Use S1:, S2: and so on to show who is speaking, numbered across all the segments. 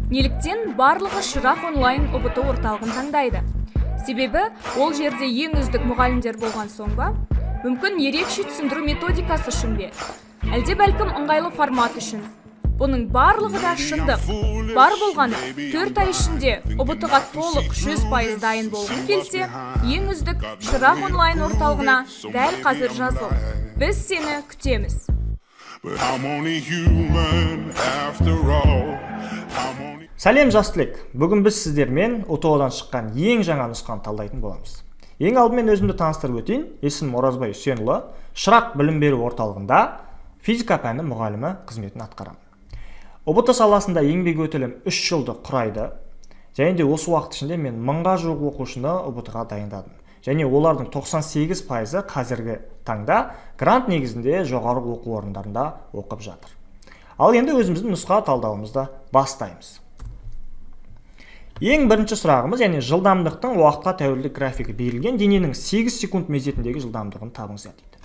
S1: Неліктен барлығы «Шырақ» онлайн ҰБТ орталығын таңдайды? Себебі ол жерде ең үздік мұғалімдер болған соң ба? Мүмкін, ерекше түсіндіру методикасы үшін бе? Әлде бәлкім, ыңғайлы формат үшін? Бұның барлығы да шындық. Бар болғаны, 4 ай ішінде ҰБТ ға толық 100% дайын болғың келсе, ең үздік «Шырақ» онлайн орталығына дәл қазір жазыл. Біз сені күтеміз.
S2: But I'm only human after all. I'm only.
S3: Сәлем, жас түлек! Бүгін біз сіздермен ҰТО-дан шыққан ең жаңа нұсқаны талдайтын боламыз. Ең алдымен өзімді таныстырып өтейін. Есімім Оразбай Үсенұлы. «Шырақ» білім беру орталығында физика пәні мұғалімі қызметін атқарамын. ҰБТ саласында еңбек өтілім 3 жылды құрайды және де осы уақыт ішінде мен 1000-ға жуық оқушыны ҰБТ ға дайындадым және олардың 98%-ы қазіргі таңда грант негізінде жоғары оқу орындарында оқып жатыр. Ал енді өзіміздің нұсқа талдауымызды бастаймыз. Ең бірінші сұрағымыз, яғни жылдамдықтың уақытқа тәуелді графигі берілген, дененің 8 секунд мезетіндегі жылдамдығын табыңыздар дейді.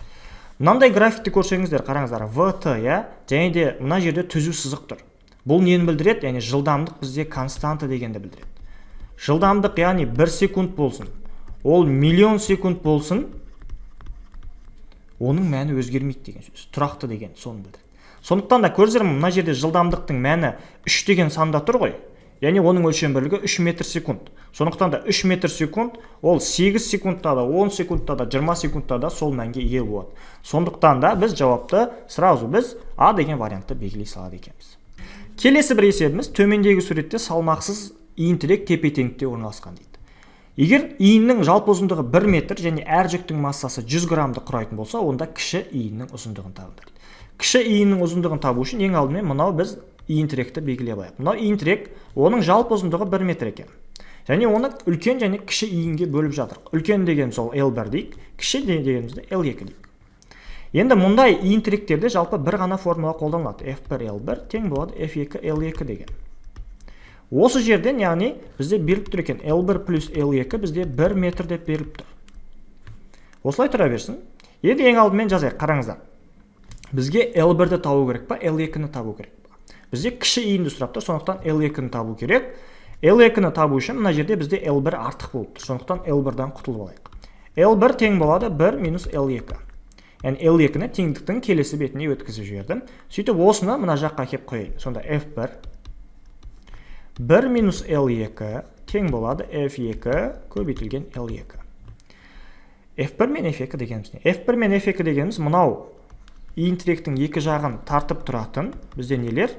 S3: Мынандай графикті көрсеңіздер, қараңыздар, ВТ, иә, және де мына жерде түзу сызық тұр. Бұл нені білдіреді? Яғни жылдамдық бізде константа дегенді білдіреді. Жылдамдық, яғни 1 секунд болсын, ол миллион секунд болсын, оның мәні өзгермейді деген сөз, тұрақты деген соны білдіреді. Сондықтан да көрдіңіздер ме, мына жерде жылдамдықтың мәні 3 деген санда тұр ғой, яғни оның өлшем бірлігі 3 метр секунд. Сондықтан да 3 метр секунд ол 8 секундта да, 10 секундта да, 20 секундта да сол мәнге ие болады. Сондықтан да біз жауапты сразу біз А деген вариантты белгілей салады екенбіз. Келесі бір есебіміз: төмендегі суретте салмақсыз иінтірек тепе теңдікте орналасқан дейді. Егер иіннің жалпы ұзындығы 1 метр және әр жүктің массасы 100 граммды құрайтын болса, онда кіші иіннің ұзындығын табыңдар дейді. Кіші иіннің ұзындығын табу үшін ең алдымен мынау біз иінтіректі белгілеп алайық. Мынау иінтірек, оның жалпы ұзындығы 1 метр екен және оны үлкен және кіші иінге бөліп жатырық. Үлкен деген сол L1 дейік, кіші дегенімізді L2 дейік. Енді мұндай иінтіректерде жалпы бір ғана формула қолданылады: F1 L1 тең болады F2 L2 деген. Осы жерден, яғни бізде беріліп тұр екен, L1 плюс L2 бізде 1 метр деп беріліп тұр. Осылай тұра берсін. Енді ең алдымен жазайық. Қараңыздар, бізге L1-ді табу керек па, L2-ні табу керек па? Бізде кіші иінді сұрап тұр, сондықтан L2-ні табу керек. L2-ні табу үшін мына жерде бізде L1 артық болып тұр, сондықтан L1-дан құтылып алайық. L1 тең болады 1 минус L2, яғни L2-ні теңдіктің келесі бетіне өткізіп жібердім. Сөйтіп, осыны мына жаққа әкеліп қояйын. Сонда F1 1 минус L2 тең болады F2 көбейтілген L2. F1 мен F2 дегеніміз не? F1 мен F2 дегеніміз мынау иінтіректің екі жағын тартып тұратын бізде нелер?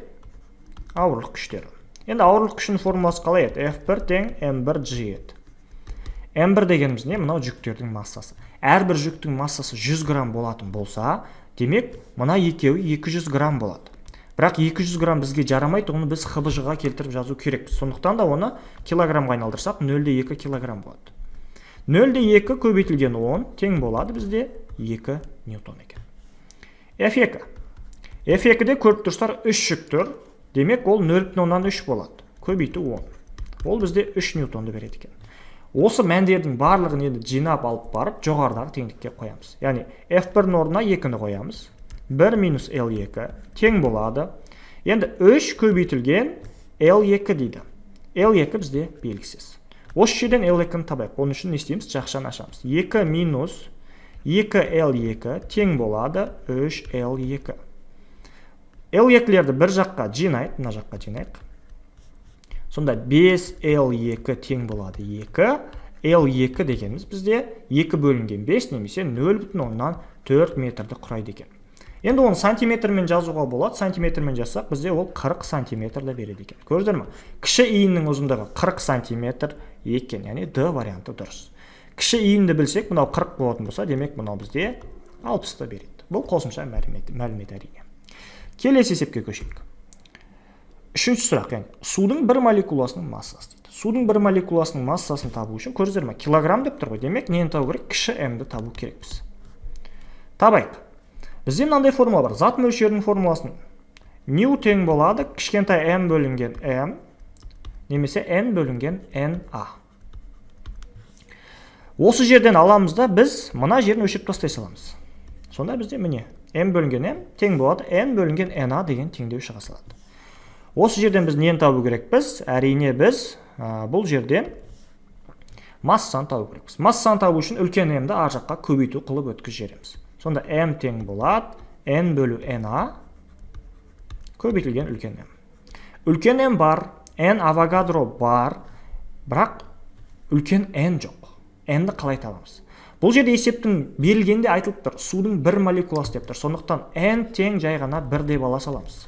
S3: Ауырлық күштері. Енді ауырлық күшінің формуласы қалай еді? F1 тең M1 G еді. M1 дегеніміз не? Мынау жүктердің массасы. Әрбір жүктің массасы 100 грамм болатын болса, демек, мына екеуі 200 грамм болады. Бірақ 200 грамм бізге жарамайды, оны біз ХБЖ-ға келтіріп жазу керекпіз. Сондықтан да оны килограммға айналдырсақ, 0,2 килограмм болады. 0,2 көбейтілген 10 тең болады бізде 2 ньютон екен. F2. F2-де көріп тұрсыздар, 3 жүк тұр. Демек, ол 0,3 болады. Көбейту 10. Ол бізде 3 ньютонды береді екен. Осы мәндердің барлығын енді жинап алып барып, жоғарыдағы теңдікке қоямыз. Яғни F1-дің орнына 2-ні қоямыз. 1 минус L2 тең болады. Енді 3 көбейтілген L2 дейді. L2 бізде белгісіз. Осы жерден L2-ні табайық. Оның үшін не істейміз? Жақшаны ашамыз. 2 минус 2L2 тең болады 3L2. L2-лерді бір жаққа жинайық, мына жаққа жинайық. Сонда 5L2 тең болады 2. L2 дегеніміз бізде 2 бөлінген 5 немесе 0,4 метрді құрайды екен. Енді оны сантиметрмен жазуға болады. Сантиметрмен жазсақ, бізде ол 40 сантиметрді береді екен. Көрдіңдер ма? Кіші иіннің ұзындығы 40 сантиметр екен, яғни Д варианты дұрыс. Кіші иінді білсек, мынау 40 болатын болса, демек, мынау бізде 60-ты береді. Бұл қосымша мәлімет, әрине. Келесі есепке көшейік. Үшінші сұрақ, яғни судың бір молекуласының массасы дейді. Судың бір молекуласының массасын табу үшін, көрдіңіздер ме, килограмм деп тұр ғой, демек, нені табу керек? Кіші м-ді табу керекпіз. Табайық. Бізде мынандай формула бар, зат мөлшерінің формуласын: ню тең болады кішкентай м бөлінген м немесе n бөлінген на. Осы жерден аламыз да, біз мына жерін өшіріп тастай саламыз. Сонда бізде, міне, м бөлінген м тең болады n бөлінген на деген теңдеу шыға салады. Осы жерден біз нені табу керекпіз? Әрине, біз бұл жерден массаны табу керекпіз. Массаны табу үшін үлкен М-ді ар жаққа көбейту қылып өткізіп жібереміз. Сонда М тең болады N бөлу NA көбейтілген үлкен М. Үлкен М бар, N Авогадро бар, бірақ үлкен N жоқ. N-ді қалай табамыз? Бұл жерде есептің берілгенде айтылып тұр, судың бір молекуласы деп тұр. Сондықтан N тең жай ғана бір деп ала саламыз.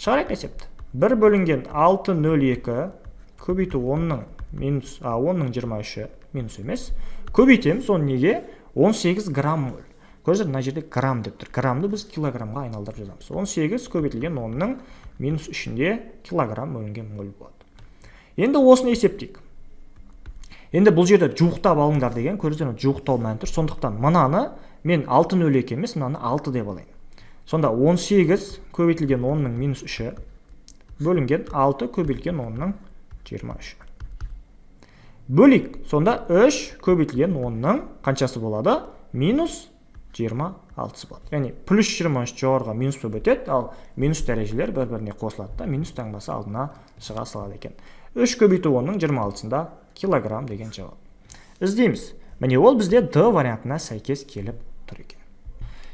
S3: Шығарайық есепті. 1 бөлінген 6,02 көбейту 10-ның минус, 10-ның 23-і, минус емес, көбейтеміз оны неге? 18 грамм моль. Көрдіңіздер, мына жерде грамм деп тұр. Граммды біз килограммға айналдырып жазамыз. 18 көбейтілген 10-ның минус 3-інде килограмм бөлінген моль болады. Енді осыны есептейік. Енді бұл жерде жуықтап алыңдар деген, көрдіңіздер ме, жуықтау мәні тұр. Сондықтан мынаны мен 6,02 емес, мынаны 6 деп алайын. Сонда 18 көбейтілген 10-ның минус 3-і бөлінген 6 көбейтілген 10-ның 23-і. Бөлейік. Сонда 3 көбейтілген 10-ның қаншасы болады? Минус 26-сы болады. Яғни плюс 23 жоғарыға минус болып өтеді, ал минус дәрежелер бір-біріне қосылады да, минус таңбасы алдына шыға салады екен. 3 көбейту 10-ның 26-сында килограмм деген жауап. Іздейміз. Міне, ол бізде Д вариантына сәйкес келіп тұр екен.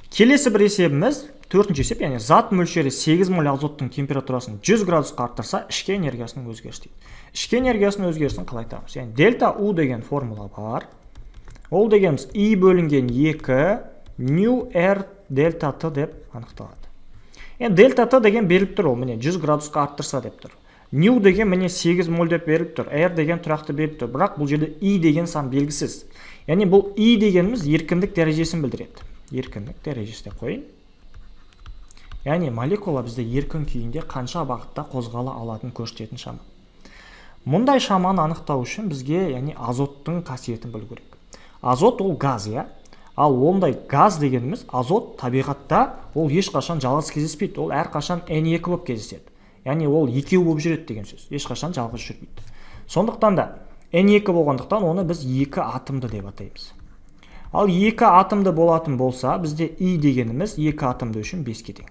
S3: Келесі бір есебіміз, төртінші есеп, яғни зат мөлшері 8 моль азоттың температурасын 100 градусқа арттырса, ішкі энергиясының өзгерісі дейді. Ішкі энергиясының өзгерісін қалай табамыз? Яғни дельта У деген формула бар. Ол дегеніміз И бөлінген 2 ню R дельта Т деп анықталады. Енді дельта Т деген беріліп тұр, ол міне 100 градусқа арттырса деп тұр. Ню деген міне 8 моль деп беріліп тұр. R деген тұрақты беріліп тұр. Бірақ бұл жерде И деген сан белгісіз. Яғни бұл И дегеніміз еркіндік дәрежесін білдіреді. Еркіндік дәрежесі деп қояйын. Яғни молекула бізде еркін күйінде қанша бағытта қозғала алатынын көрсететін шама. Мұндай шаманы анықтау үшін бізге, яғни, азоттың қасиетін білу керек. Азот ол газ, иә? Ал ондай газ дегеніміз, азот табиғатта ол ешқашан жалғыз кездеспейді, ол әрқашан N2 болып кездеседі. Яғни ол екеу болып жүреді деген сөз, ешқашан жалғыз жүрмейді. Сондықтан да N2 болғандықтан, оны біз екі атомды деп атаймыз. Ал екі атомды болатын болса, бізде И дегеніміз екі атомды үшін 5-ке тең.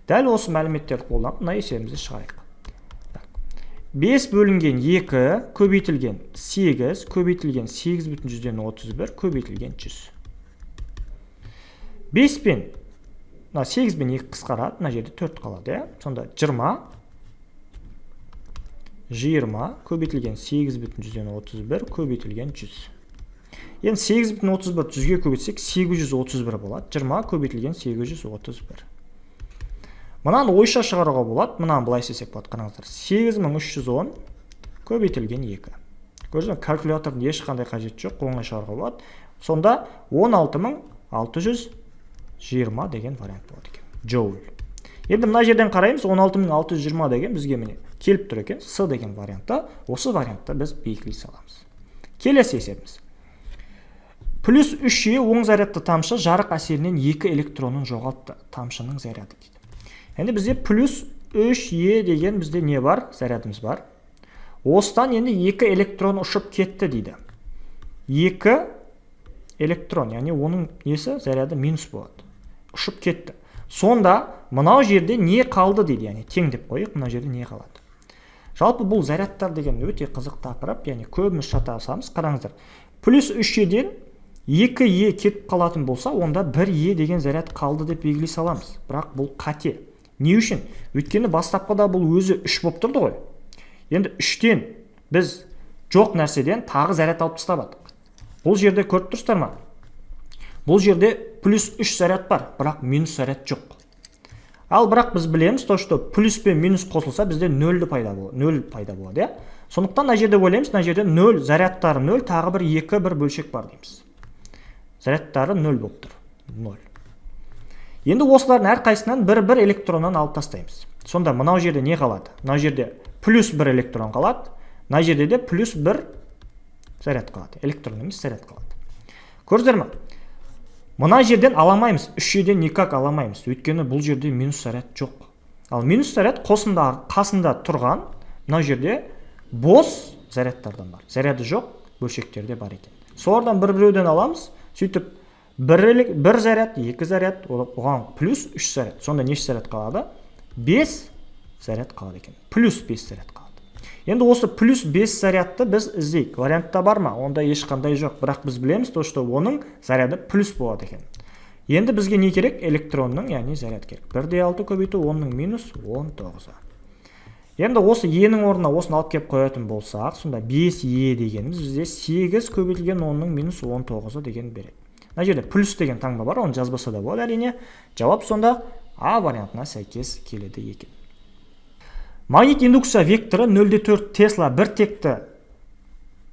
S3: Дәл осы мәліметтерді қолданып, мына есебімізді шығарайық. 5 бөлінген 2 көбейтілген 8 көбейтілген 8,31 көбейтілген 100. 5 пен мына 8 бен 2 қысқарады, мына жерде 4 қалады, иә? Сонда 20 20 көбейтілген 8,31 көбейтілген 100. Енді 8,31 жүзге көбейтсек, 831 болады. 20 көбейтілген 831. Мынаны ойша шығаруға болады. Мынаны былай істесек болады, қараңыздар. 8310 көбейтілген 2. Көрдіңіз бе, калькулятордың ешқандай қажеті жоқ, оңай шығаруға болады. Сонда 16620 деген вариант болады екен. Джоуль. Енді мына жерден қараймыз, 16620 деген бізге міне келіп тұр екен. С деген вариантта, осы вариантта біз белгілей саламыз. Келесі есебіміз. Плюс 3 е оң зарядты тамшы жарық әсерінен 2 электронын жоғалтты. Тамшының заряды дейді. Енді бізде плюс 3 е деген бізде не бар? Зарядымыз бар. Осыдан енді 2 электрон ұшып кетті дейді. 2 электрон, яғни оның несі, заряды минус болады. Ұшып кетті. Сонда мынау жерде не қалды дейді, яғни тең деп қояйық, мына жерде не қалады? Жалпы бұл зарядтар деген өте қызық тақырып, яғни көбіміз шатасамыз. Қараңыздар, плюс 3 еден 2 е кетіп қалатын болса, онда 1 е деген заряд қалды деп белгілей саламыз. Бірақ бұл қате. Не үшін? Өйткені бастапқыда бұл өзі 3 болып тұрды ғой. Енді 3-тен біз жоқ нәрседен тағы заряд алып тастап. Бұл жерде көріп тұрсыздар ма? Бұл жерде плюс 3 заряд бар, бірақ минус заряд жоқ. Ал бірақ біз білеміз то, что плюс пен минус қосылса, бізде нөлді пайда болады, нөл пайда болады, иә? Сондықтан мына жерде ойлаймыз, мына жерде нөл, зарядтары нөл, тағы бір екі бір бөлшек бар дейміз. Зарядтары нөл болып тұр. Нөл. Енді осылардың әрқайсысынан бір бір электроннан алып тастаймыз. Сонда мынау жерде не қалады? Мынау жерде плюс бір электрон қалады. Мына жерде де плюс бір заряд қалады. Электрон емес, заряд қалады. Көрдіңіздер ме? Мына жерден ала алмаймыз. Үш жерден никак ала алмаймыз. Өйткені бұл жерде минус заряд жоқ. Ал минус заряд қосында, қасында тұрған мынау жерде бос зарядтардан бар. Заряды жоқ бөлшектерде бар екен. Солардан бір біреуден аламыз. Сөйтіп бір заряд, екі заряд, оған плюс үш заряд. Сонда неше заряд қалады? Бес Заряд қалады екен. Плюс 5 заряд қалады. Енді осы плюс 5 зарядты біз іздейік. Вариантта бар ма? Онда ешқандай жоқ. Бірақ біз білеміз то, что оның заряды плюс болады екен. Енді бізге не керек? Электронның, яғни заряд керек. 1,6 көбейту 10-ның минус 19-ы. Енді осы е-нің орнына осыны алып келіп қоятын болсақ, сонда 5 е дегеніміз бізде 8 көбейтілген 10-ның минус 19-ы деген береді. Мына жерде плюс деген таңба бар, оны жазбаса да болады әрине. Жауап сонда А вариантына сәйкес келеді екен. Магнит индукция векторы 0,4 Тесла бір текті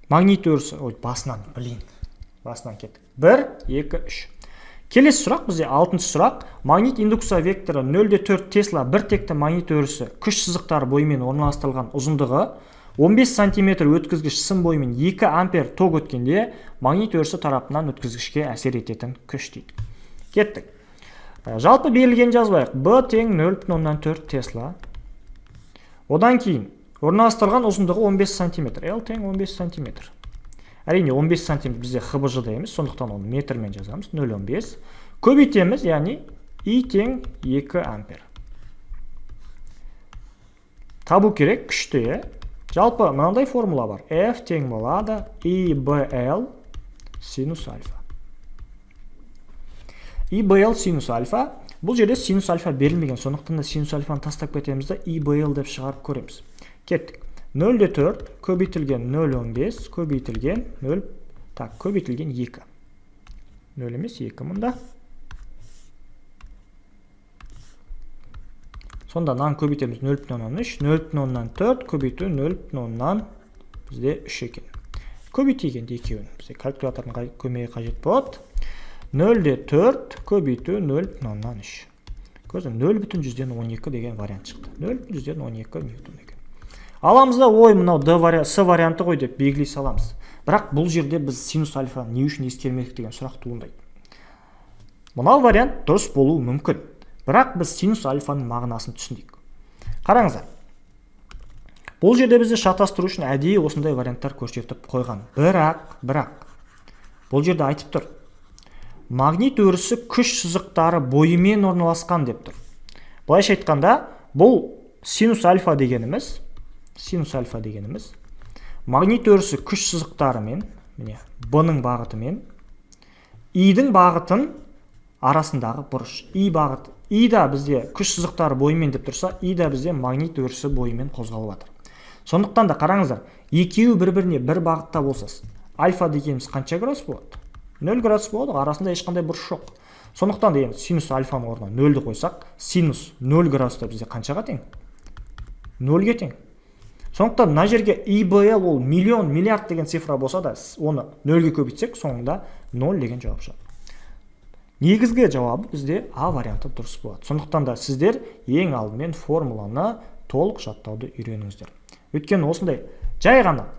S3: магнит өрісі, ой, басынан, блин, басынан кеттік. 1, 2, 3. Келесі сұрақ бізде алтыншы сұрақ. Магнит индукция векторы 0,4 Тесла бір текті магнит өрісі күш сызықтары бойымен орналастырылған ұзындығы 15 сантиметр өткізгіш сым бойымен 2 ампер ток өткенде магнит өрісі тарапынан өткізгішке әсер ететін күш дейді. Кеттік. Жалпы берілген жазбайық. B тең 0,4 Тесла. Одан кейін орналастырылған ұзындығы 15 сантиметр. L тең 15 сантиметр. Әрине 15 сантиметр бізде ХБЖ-да емес, сондықтан оны метрмен жазамыз. 0,15. Көбейтеміз, яғни I тең 2 ампер. Табу керек күшті, е? Жалпы мынандай формула бар. F тең болады IBL синус альфа. IBL синус альфа. Бұл жерде синус альфа берілмеген, сондықтан да синус альфаны тастап кетеміз да IBL деп шығарып көреміз. Кеттік. 0,4 көбейтілген 0,15 көбейтілген 0, так, көбейтілген 2. 0 емес, 2 мұнда. Сонда мынаны көбейтеміз 0,3, 0,4 көбейту 0,3 бізде 3 екен. Көбейтейік енді екеуін. Бізде калькулятордың көмегі қажет болады. 0,4 көбейту 0,3. Көрдіңіз, 0,12 деген вариант шықты. 0,12 ньютон екен. Аламыз да, ой, мынау Д вариант, С варианты ғой деп белгілей саламыз. Бірақ бұл жерде біз синус альфа не үшін ескермедік деген сұрақ туындайды. Мынау вариант дұрыс болуы мүмкін. Бірақ біз синус альфаның мағынасын түсіндік. Қараңыздар. Бұл жерде бізді шатастыру үшін әдейі осындай варианттар көрсетіп қойған. Бірақ бұл жерде айтып тұр. Магнит өрісі күш сызықтары бойымен орналасқан деп тұр. Былайша айтқанда, бұл синус альфа дегеніміз, синус альфа дегеніміз магнит өрісі күш сызықтарымен, міне, B-ның бағытымен I-дің бағытын арасындағы бұрыш. I бағыт, I да бізде күш сызықтары бойымен деп тұрса, I да бізде магнит өрісі бойымен қозғалып жатыр. Сондықтан да қараңыздар, екеуі бір-біріне бір бағытта болса, альфа дегеніміз қанша градус болады? 0 градус болады, арасында ешқандай бұрыш жоқ. Сондықтан да енді синус альфаның орнына 0-ді қойсақ, синус 0 градуста бізде қаншаға тең? 0-ге тең. Сондықтан мына жерге IBL ол миллион, миллиард деген цифра болса да, оны 0-ге көбейтсек, соңында 0 деген жауап шығады. Негізгі жауабы бізде А варианты дұрыс болады. Сондықтан да сіздер ең алдымен формуланы толық жаттауды үйреніңіздер. Өйткені осындай жай ғана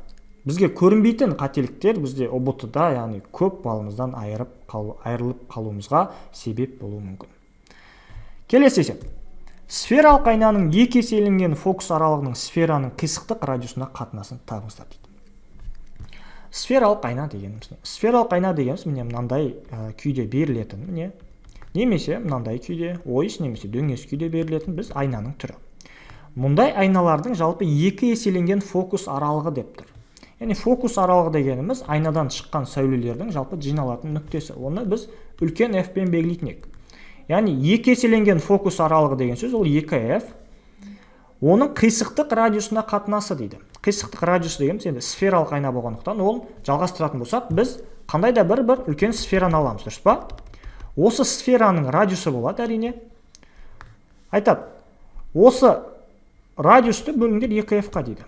S3: бізге көрінбейтін қателіктер бізде ҰБТ-да, яғни көп балымыздан айырылып қалуымызға себеп болуы мүмкін. Келесі есеп. Сфералық айнаның екі еселенген фокус аралығының сфераның қисықтық радиусына қатынасын табыңыздар дейді. Сфералық айна дегеніміз не? Сфералық айна дегеніміз міне мынандай күйде берілетін, міне, немесе мынандай күйде, ойыс немесе дөңес күйде берілетін біз айнаның түрі. Мұндай айналардың жалпы екі еселенген фокус аралығы деп тұр. Яғни фокус аралығы дегеніміз айнадан шыққан сәулелердің жалпы жиналатын нүктесі. Оны біз үлкен F пен белгілейтін едік. Яғни екі еселенген фокус аралығы деген сөз ол 2F. Оның қисықтық радиусына қатынасы дейді. Қисықтық радиус дегеніміз енді сфералық айна болғандықтан, ол жалғастыратын болсақ, біз қандай да бір үлкен сфераны аламыз, дұрыс па? Осы сфераның радиусы болады әрине. Айтады, осы радиусты бөліңдер 2F-қа дейді.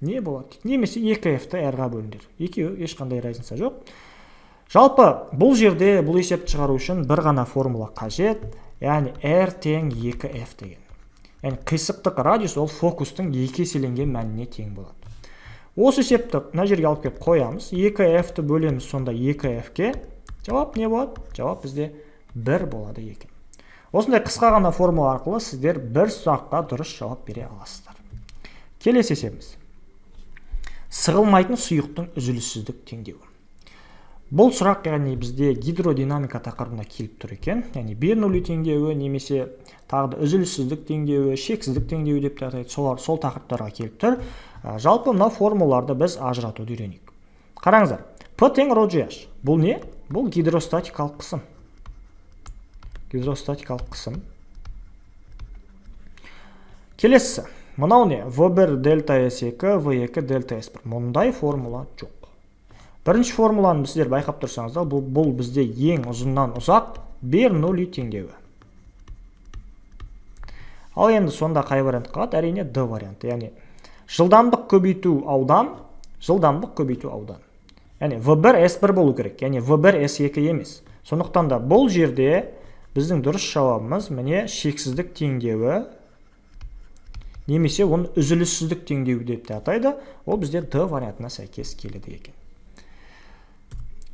S3: Не болады дейді? Немесе 2F-ті R-ға бөліңдер. Екеуі ешқандай разница жоқ. Жалпы бұл жерде бұл есепті шығару үшін бір ғана формула қажет, яғни R тең 2F деген. Яғни қисықтық радиус ол фокустың екі еселенген мәніне тең болады. Осы есепті мына жерге алып келіп қоямыз. 2F-ті бөлеміз сонда 2F-ке. Жауап не болады? Жауап бізде 1 болады екен. Осындай қысқа ғана формула арқылы сіздер бір сұраққа дұрыс жауап бере аласыздар. Келесі есебіміз. Сығылмайтын сұйықтың үзіліссіздік теңдеуі. Бұл сұрақ, яғни бізде гидродинамика тақырыбына келіп тұр екен, яғни Бернулли теңдеуі немесе тағы да үзіліссіздік теңдеуі, шексіздік теңдеуі деп те атайды. Солар сол тақырыптарға келіп тұр. Жалпы мына формулаларды біз ажыратуды үйренейік. Қараңыздар, P тең rho gh. Бұл не? Бұл гидростатикалық қысым, гидростатикалық қысым. Келесісі мынау не? V1 дельта S2, V2 дельта S1. Мұндай формула жоқ. Бірінші формуланы сіздер байқап тұрсаңыздар, бұл бізде ең ұзыннан ұзақ Бернулли теңдеуі. Ал енді сонда қай вариант қалады? Әрине, Д варианты, яғни жылдамдық көбейту аудан, жылдамдық көбейту аудан, яғни V1 S1 болу керек, яғни V1 S2 емес. Сондықтан да бұл жерде біздің дұрыс жауабымыз, міне, шексіздік теңдеуі немесе оны үзіліссіздік теңдеуі деп те атайды. Ол бізде Д вариантына сәйкес келеді екен.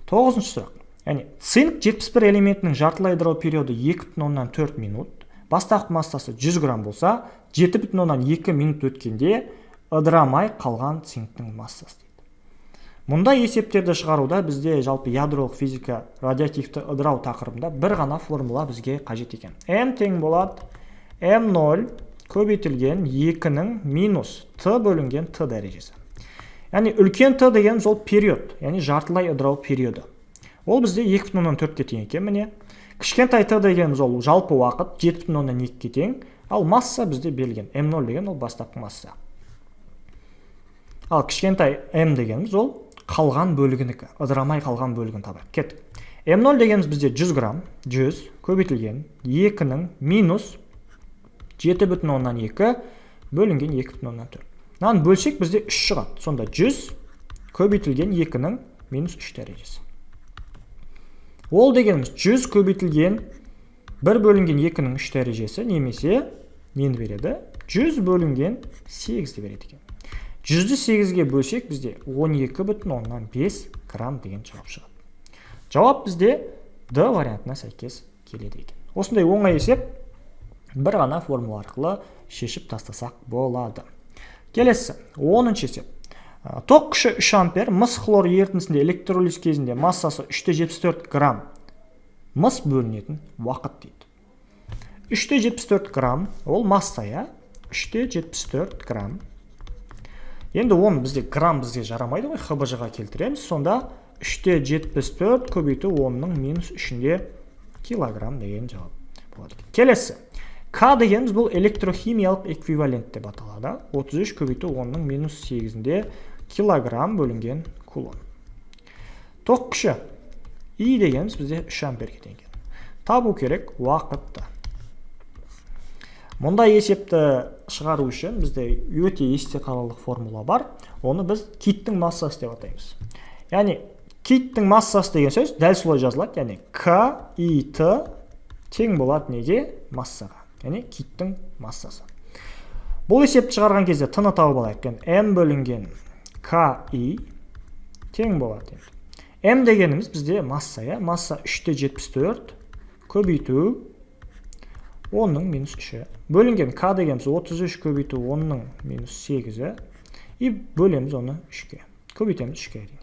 S3: Тоғызыншы сұрақ. Яғни цинк 71 элементінің жартылай ыдырау периоды 2,4 минут, бастапқы массасы 100 грамм болса, 7,2 минут өткенде ыдырамай қалған цинктің массасы дейді. Мұндай есептерді шығаруда бізде жалпы ядролық физика, радиоактивті ыдырау тақырыбында бір ғана формула бізге қажет екен. М тең болады М0 көбейтілген 2-нің минус т бөлінген т дәрежесі. Яғни үлкен т дегеніміз ол период, яғни жартылай ыдырау периоды. Ол бізде 2,4-ке тең екен, міне. Кішкентай т дегеніміз ол жалпы уақыт, 7,2-ге тең. Ал масса бізде берілген. М0 деген ол бастапқы масса. Ал кішкентай м дегеніміз ол қалған бөлігінікі, ыдырамай қалған бөлігін табайық. Кеттік. М0 дегеніміз бізде 100 грамм, 100 көбейтілген 2-нің минус 7,2 бөлінген 2,4. Мынаны бөлсек, бізде 3 шығады. Сонда 100 көбейтілген 2-нің минус 3 дәрежесі. Ол дегеніміз 100 көбейтілген 1 бөлінген 2-нің 3 дәрежесі немесе нені береді? 100 бөлінген 8-ді береді екен. 100-ді 8-ге бөлсек, бізде 12,5 грамм деген жауап шығады. Жауап бізде Д вариантына сәйкес келеді екен. Осындай оңай есеп, бір ғана формула арқылы шешіп тастасақ болады. Келесі 10-есеп. Ток күші 3 ампер, мыс хлор ерітіндісінде электролиз кезінде массасы 3,74 грамм мыс бөлінетін уақыт дейді. 3,74 грамм ол масса, иә, 3,74 грамм. Енді оны бізде грамм бізге жарамайды ғой, ХБЖ ға келтіреміз. Сонда 3,74 көбейту 10-ның минус үшінде килограмм деген жауап болады. Келесі К дегеніміз бұл электрохимиялық эквивалент деп аталады. 33 көбейту 10-ның минус 8-інде килограмм бөлінген кулон. Ток күші И дегеніміз бізде 3 амперге тең. Табу керек уақытты. Мұндай есепті шығару үшін бізде өте есте қаларлық формула бар. Оны біз киттің массасы деп атаймыз. Яғни киттің массасы деген сөз дәл солай жазылады, яғни К И Т тең болады неге? Массаға, яғни киттің массасы. Бұл есепті шығарған кезде т-ны тауып алайық. Енді м бөлінген к и тең болады. Енді м дегеніміз бізде масса, иә, масса 3,74 көбейту 10-ның минус үші бөлінген к дегеніміз 33 көбейту 10-ның минус сегізі и бөлеміз оны үшке, көбейтеміз үшке, әрине.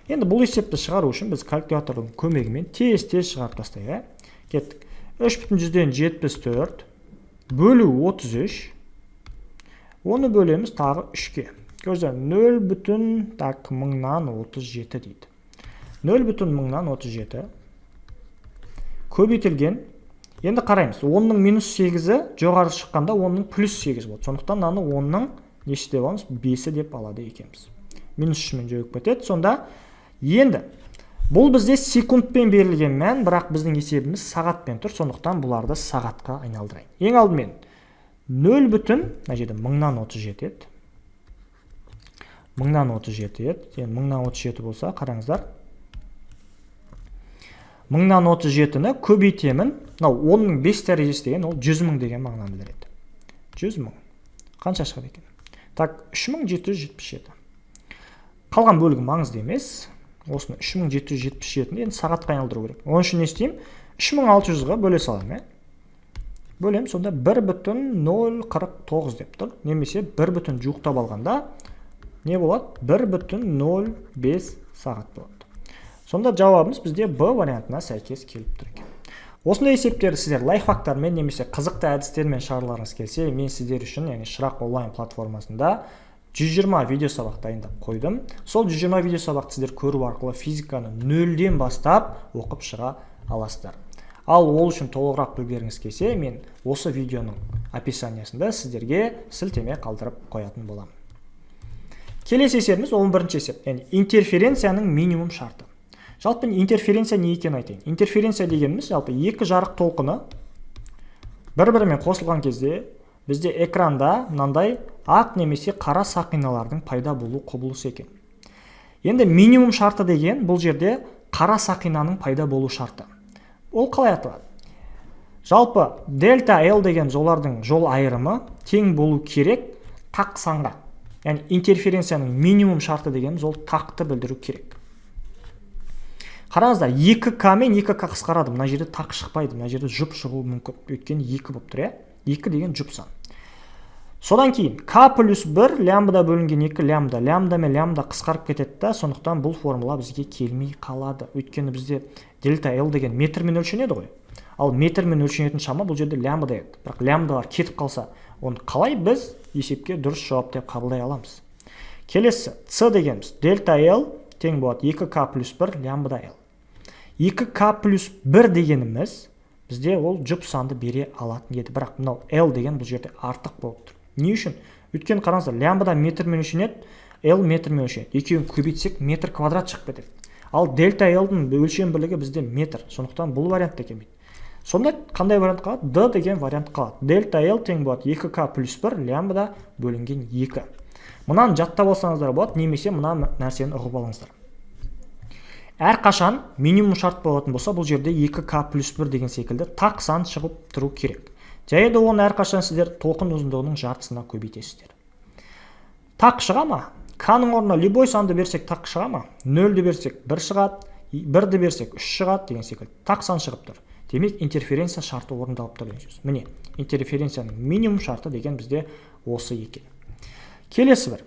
S3: Енді бұл есепті шығару үшін біз калькулятордың көмегімен тез тез шығарып тастайық, иә. Кеттік. 3,74 бөлу 33, оны бөлеміз тағы үшке. Көзі нөл бүтін, так, мыңнан 37 дейді. 0,037 көбейтілген. Енді қараймыз, 10-ның минус сегізі жоғары шыққанда 10-ның плюс сегізі болады. Сондықтан мынаны 10-ның несі деп аламыз? Бесі деп алады екенбіз. Минус үшімен жойылып кетеді. Сонда енді бұл бізде секундпен берілген мән, бірақ біздің есебіміз сағатпен тұр. Сондықтан бұларды сағатқа айналдырайын. Ең алдымен нөл бүтін, мына жерде 1037 еді, 1037 еді. Енді 1037 болса, қараңыздар, 1037-ні көбейтемін. Мынау 10-ның 5 дәрежесі деген ол 100 000 деген мағынаны білдіреді. 100 000 қанша шығады екен? Так, 3777. Қалған бөлігі маңызды емес. Осыны, 3777-ні енді сағатқа айналдыру керек. Оның үшін не істеймін? 3600-ға бөле саламын, иә, бөлемін. Сонда 1,049 деп тұр немесе бір бүтін жуықтап алғанда не болады? 1,05 сағат болады. Сонда жауабымыз бізде Б вариантына сәйкес келіп тұр екен. Осындай есептерді сіздер лайфхактармен немесе қызықты әдістермен шығарғыларыңыз келсе, мен сіздер үшін, яғни Шырақ онлайн платформасында 120 видео сабақ дайындап қойдым. Сол 120 видео сабақты сіздер көру арқылы физиканы нөлден бастап оқып шыға аласыздар. Ал ол үшін толығырақ білгілеріңіз келсе, мен осы видеоның описаниясында сіздерге сілтеме қалдырып қоятын боламын. Келесі есебіміз 11 есеп, яғни интерференцияның минимум шарты. Жалпы, интерференция не екенін айтайын. Интерференция дегеніміз жалпы екі жарық толқыны бір бірімен қосылған кезде бізде экранда мынандай ақ немесе қара сақиналардың пайда болу құбылысы екен. Енді минимум шарты деген бұл жерде қара сақинаның пайда болу шарты. Ол қалай аталады? Жалпы дельта L деген жолардың жол айырымы тең болу керек тақ санға. Яғни интерференцияның минимум шарты дегеніміз ол тақты білдіру керек. Қараңыздар, 2К мен 2К қысқарады. Мына жерде тақ шықпайды, мына жерде жұп шығуы мүмкін, өйткені 2 болып тұр, иә, 2 деген жұп сан. Содан кейін К плюс 1 лямбда бөлінген 2 лямбда. Лямбда мен лямбда қысқарып кетеді да, сондықтан бұл формула бізге келмей қалады, өйткені бізде дельта L деген метрмен өлшенеді ғой. Ал метрмен өлшенетін шама бұл жерде лямбда еді, бірақ лямбдалар кетіп қалса, оны қалай біз есепке дұрыс жауап деп қабылдай аламыз? Келесі С дегеніміз дельта L тең болады 2К плюс 1 лямбда L. 2К плюс 1 дегеніміз бізде ол жұп санды бере алатын еді, бірақ мынау L деген бұл жерде артық болып тұр. Не үшін? Өйткені қараңыздар, лямбда метрмен өлшенеді, L метрмен өлшенеді. Екеуін көбейтсек, метр квадрат шығып кетеді. Ал дельта L-дің өлшем бірлігі бізде метр, сондықтан бұл вариант та келмейді. Сонда қандай вариант қалады? Д деген вариант қалады. Дельта L тең болады 2К плюс 1 лямбда бөлінген 2. Мынаны жаттап алсаңыздар болады немесе мына нәрсені ұғып алыңыздар. Әрқашан минимум шарт болатын болса, бұл жерде 2К плюс 1 деген секілді тақ сан шығып тұру керек. Және де оны әрқашан сіздер толқын ұзындығының жартысына көбейтесіздер. Тақ шыға ма? К-ның орнына любой санды берсек, тақ шыға ма? Нөлді берсек, бір шығады, бірді берсек, үш шығады деген секілді тақ сан шығып тұр. Демек, интерференция шарты орындалып тұр деген сөз. Міне, интерференцияның минимум шарты деген бізде осы екен. Келесі бір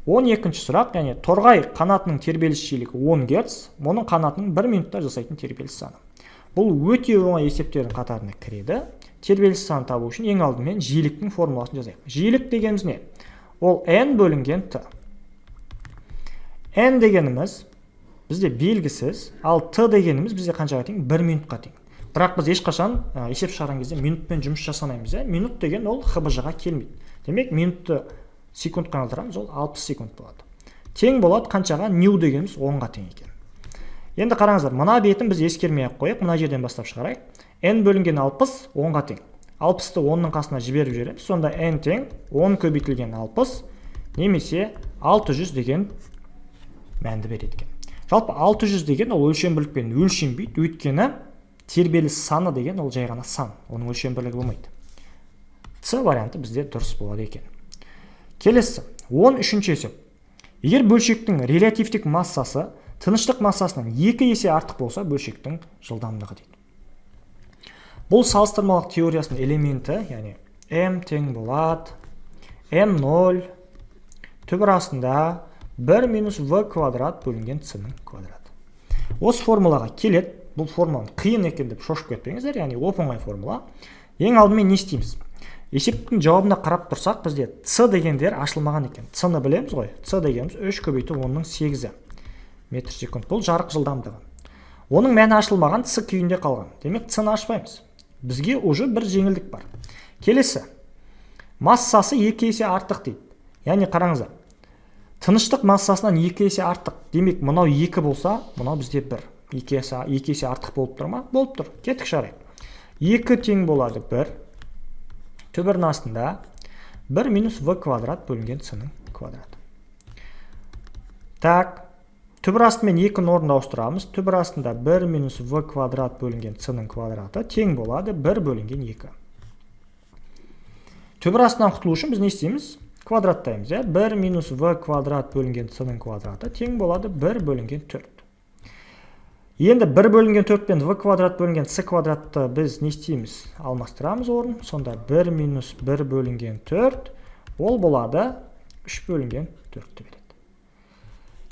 S3: 12-ші сұрақ, яғни торғай қанатының тербеліс жиілігі 10 герц, оның қанатының бір минутта жасайтын тербеліс саны. Бұл өте оңай есептердің қатарына кіреді. Тербеліс санын табу үшін ең алдымен жиіліктің формуласын жазайық. Жиілік дегеніміз не? Ол n бөлінген т. N дегеніміз бізде белгісіз, ал т дегеніміз бізде қаншаға тең? Бір минутқа тең. Бірақ біз ешқашан есеп шығарған кезде минутпен жұмыс жасамаймыз, иә. Минут деген ол ХБЖ ға келмейді. Демек, минутты секундқа айналдырамыз, ол 60 секунд болады. Тең болады қаншаға? Ню дегеніміз 10-ға тең екен. Енді қараңыздар, мына бетін біз ескермей ақ қояйық, мына жерден бастап шығарайық. N бөлінген 60 10-ға тең. 60-ты 10-ның қасына жіберіп жібереміз. Сонда n тең 10 көбейтілген 60 немесе 600 деген мәнді береді екен. Жалпы 600 деген ол өлшем бірлікпен өлшенбейді, өйткені тербеліс саны деген ол жай ғана сан, оның өлшем бірлігі болмайды. С варианты бізде дұрыс болады екен. Келесі 13 есеп. Егер бөлшектің релятивтік массасы тыныштық массасынан екі есе артық болса, бөлшектің жылдамдығы дейді. Бұл салыстырмалық теориясының элементі, яғни m тең болады m0 түбір астында 1 минус v квадрат бөлінген c-ның квадраты. Осы формулаға келеді. Бұл формуланы қиын екен деп шошып кетпеңіздер, яғни оп оңай формула. Ең алдымен не істейміз? Есептің жауабына қарап тұрсақ, бізде c дегендер ашылмаған екен. C ны білеміз ғой. C дегеніміз 3 көбейту 10-ның 8-і метр секунд. Бұл жарық жылдамдығы. Оның мәні ашылмаған, c күйінде қалған. Демек, c ны ашпаймыз. Бізге уже бір жеңілдік бар. Келесі, массасы екі есе артық дейді. Яғни қараңыздар, тыныштық массасынан екі есе артық. Демек, мынау екі болса, мынау бізде бір. Екі есе артық болып тұр ма? Болып тұр. Кеттік, шығарайық. Екі тең болады бір түбірдің астында 1 минус в квадрат бөлінген c-ның квадраты. Так, түбір астымен екінің орнын ауыстырамыз. Түбір астында 1 минус в квадрат бөлінген c-ның квадраты тең болады 1 бөлінген 2. Түбір астынан құтылу үшін біз не істейміз? Квадраттаймыз, иә. 1 минус в квадрат бөлінген c-ның квадраты тең болады 1 бөлінген 4. Енді 1 бөлінген 4 пен в квадрат бөлінген c квадратты біз не істейміз? Алмастырамыз орын. Сонда 1 минус 1 бөлінген 4, ол болады 3 бөлінген 4-ті береді.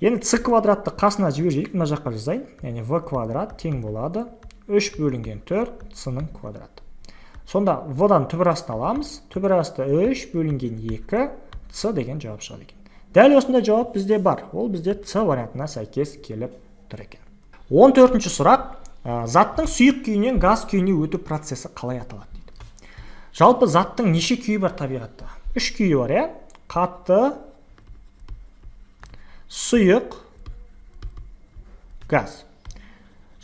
S3: Енді c квадратты қасына жіберейік, мына жаққа жазайын. Яғни v квадрат тең болады 3 бөлінген 4 c-ның квадраты. Сонда v-дан түбір астын аламыз. Түбір асты 3 бөлінген 2 c деген жауап шығады екен. Дәл осындай жауап бізде бар. Ол бізде c вариантына сәйкес келіп тұр екен. 14-ші сұрақ. Заттың сұйық күйінен газ күйіне өту процесі қалай аталады дейді. Жалпы заттың неше күйі бар табиғатта? Үш күйі бар, иә? Қатты, сұйық, газ.